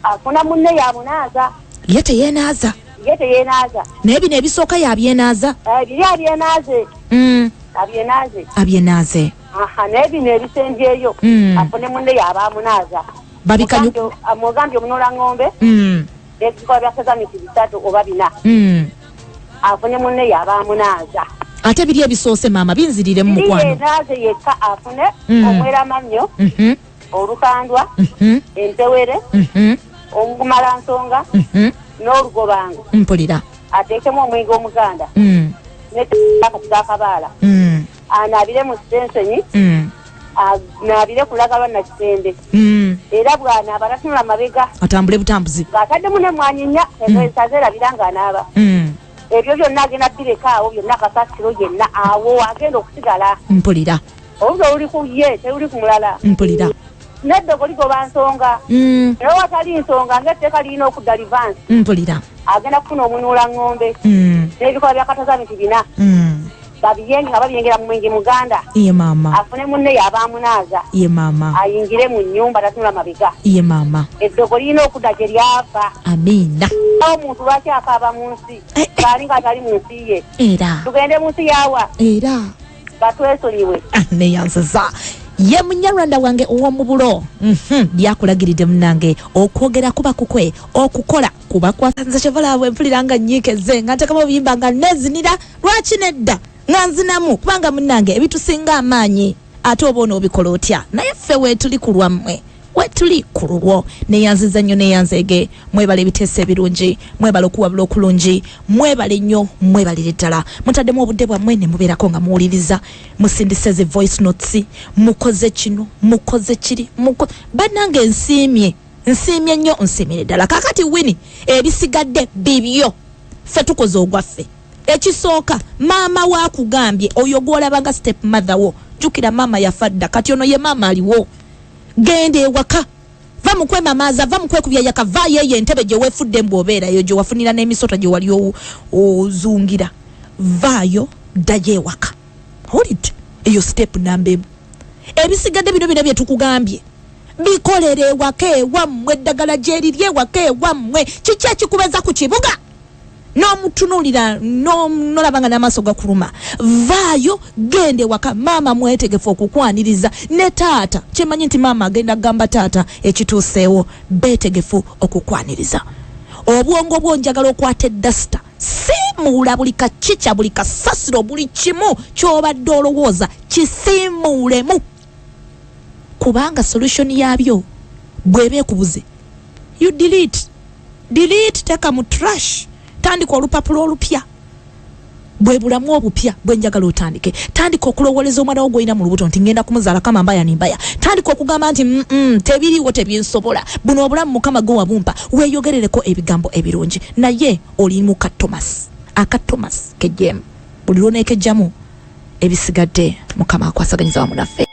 Afuna munne yamunaaza. Ye teyeenaaza. Ye teyeenaaza. Naye bino ebisooka yabyenaaza. Biri abyenaaze. Abyenaaze. Abyenaaze. Aha, naye bino ebisembyeyo. Afune munne yaba amunaaza. Babikanyu. Amugambye omunuula ng'ombe. Ebikola bya katazamiki bisatu oba bina. Afune munne yaba amunaaza. Ate biri ebisoose maama binzirire mu mukwano. Biri yeenaaze yekka afune omweramannyo, olukandwa, empewere, omumalansonga, n'olugobango. Mpulira. Ateekemu omwenge omuganda. N'akati k'akabaala. Anaabire mu kisensenyi. Anaabire ku lulaga lwa Nakisembe. Era bw'anaaba tatunula mabega. Atambule butambuzi. Ng'ataddemu n'emmwanyi nnya, tazeerabira ng'anaaba. Ebyo byonna agenda bireka awo byonna kasasiro yenna awo agenda okusigala. Mpulira. Olubuto luli ku ye teruli ku mulala. Mpulira. N'eddogo ligoba nsonga. Naye watali nsonga ng'etteeka lirina okudda livansi. Mpulira. Agenda kufuna omunuula ng'ombe. N'ebikola bya katazamiti bina. Babiyenge nga babiyengera mu mwenge muganda. Ye maama. Afune munne y'aba amunaaza. Ye maama. Ayingire mu nnyumba tatunula mabega. Ye maama. Eddogo lirina okudda gye lyava. Amiina. Omuntu lwaki akaaba mu nsi? Ng'ali ng'atali mu nsi ye. Era. Tugende mu nsi yaawa. Era. Batwesonyiwe. Neyanziza. Ye munyarwanda wange ow'omu bulo. Byakulagiridde munnange okwogera kuba kukwe, okukola kuba kwa. Nze kyovala bwe mpulira nga nnyiikeze nga nteekamu obuyimba nga neezinira lwaki nedda nga nzinamu kubanga munnange ebitusinga amaanyi ate oba onoobikola otya naye ffe weetuli ku lwammwe wetuli ku lulwo. Neyanziza nnyo neyanzeege mwebale ebiteeso ebirungi mwebale okuwabula okulungi mwebale nnyo mwebalire ddala mutaddemu obudde bwammwe ne mubeerako nga muwuliriza musindise zi voice notes mukoze kino mukoze kiri bannange nsiimye nsiimye nnyo nsiimire ddala. Kaakati Winnie ebisigadde bibyo ffe tukoze ogwaffe. Ekisooka maama waakugambye oyo gw'olaba nga step mother wo jjukira maama yafa dda kati ono ye maama aliwo. Genda ewaka va mu kwemamaaza va mu kwekubya yaka vaayo eyo entebe gye weefudde mbu obeerayo gye wafunira n'emisota gye wali ozungira vaayo ddayo ewaka. Owulidde? Eyo step namba emu. Ebisigadde bino byonna bye tukugambye bikolere ewaka ewammwe eddagala gyeriri ewaka ewammwe. Kiki ekikubeza ku kibuga n'omutunuulira n'olaba nga n'amaaso gakuluma vaayo genda ewaka. Maama mwetegefu okukwaniriza ne taata kyemanyi nti maama agenda kugamba taata ekituuseewo beetegefu okukwaniriza. Obwongo bwo njagala okwata eddasita simuula buli kakica buli kasasiro buli kimu ky'obadde olowooza kisiimuulemu kubanga solution yaabyo bw'eba ekubuze you delete delete teeka mu trash tandika olupapula olupya bwe bulamu obupya bwe njagala otandike. Tandika okulowooleza omwana wo gw'olina mu lubuto nti ngenda kumuzaala kama mbaya ni mbaya. Tandika okugamba nti tebiriiwo tebinsobola buno obulamu Mukama gwe wabumpa weeyogerereko ebigambo ebirungi. Naye oli mu ka Thomas aka Thomas kejjeemu buli lw'oneekejjamu ebisigadde Mukama akwasaganyiza wamu naffe.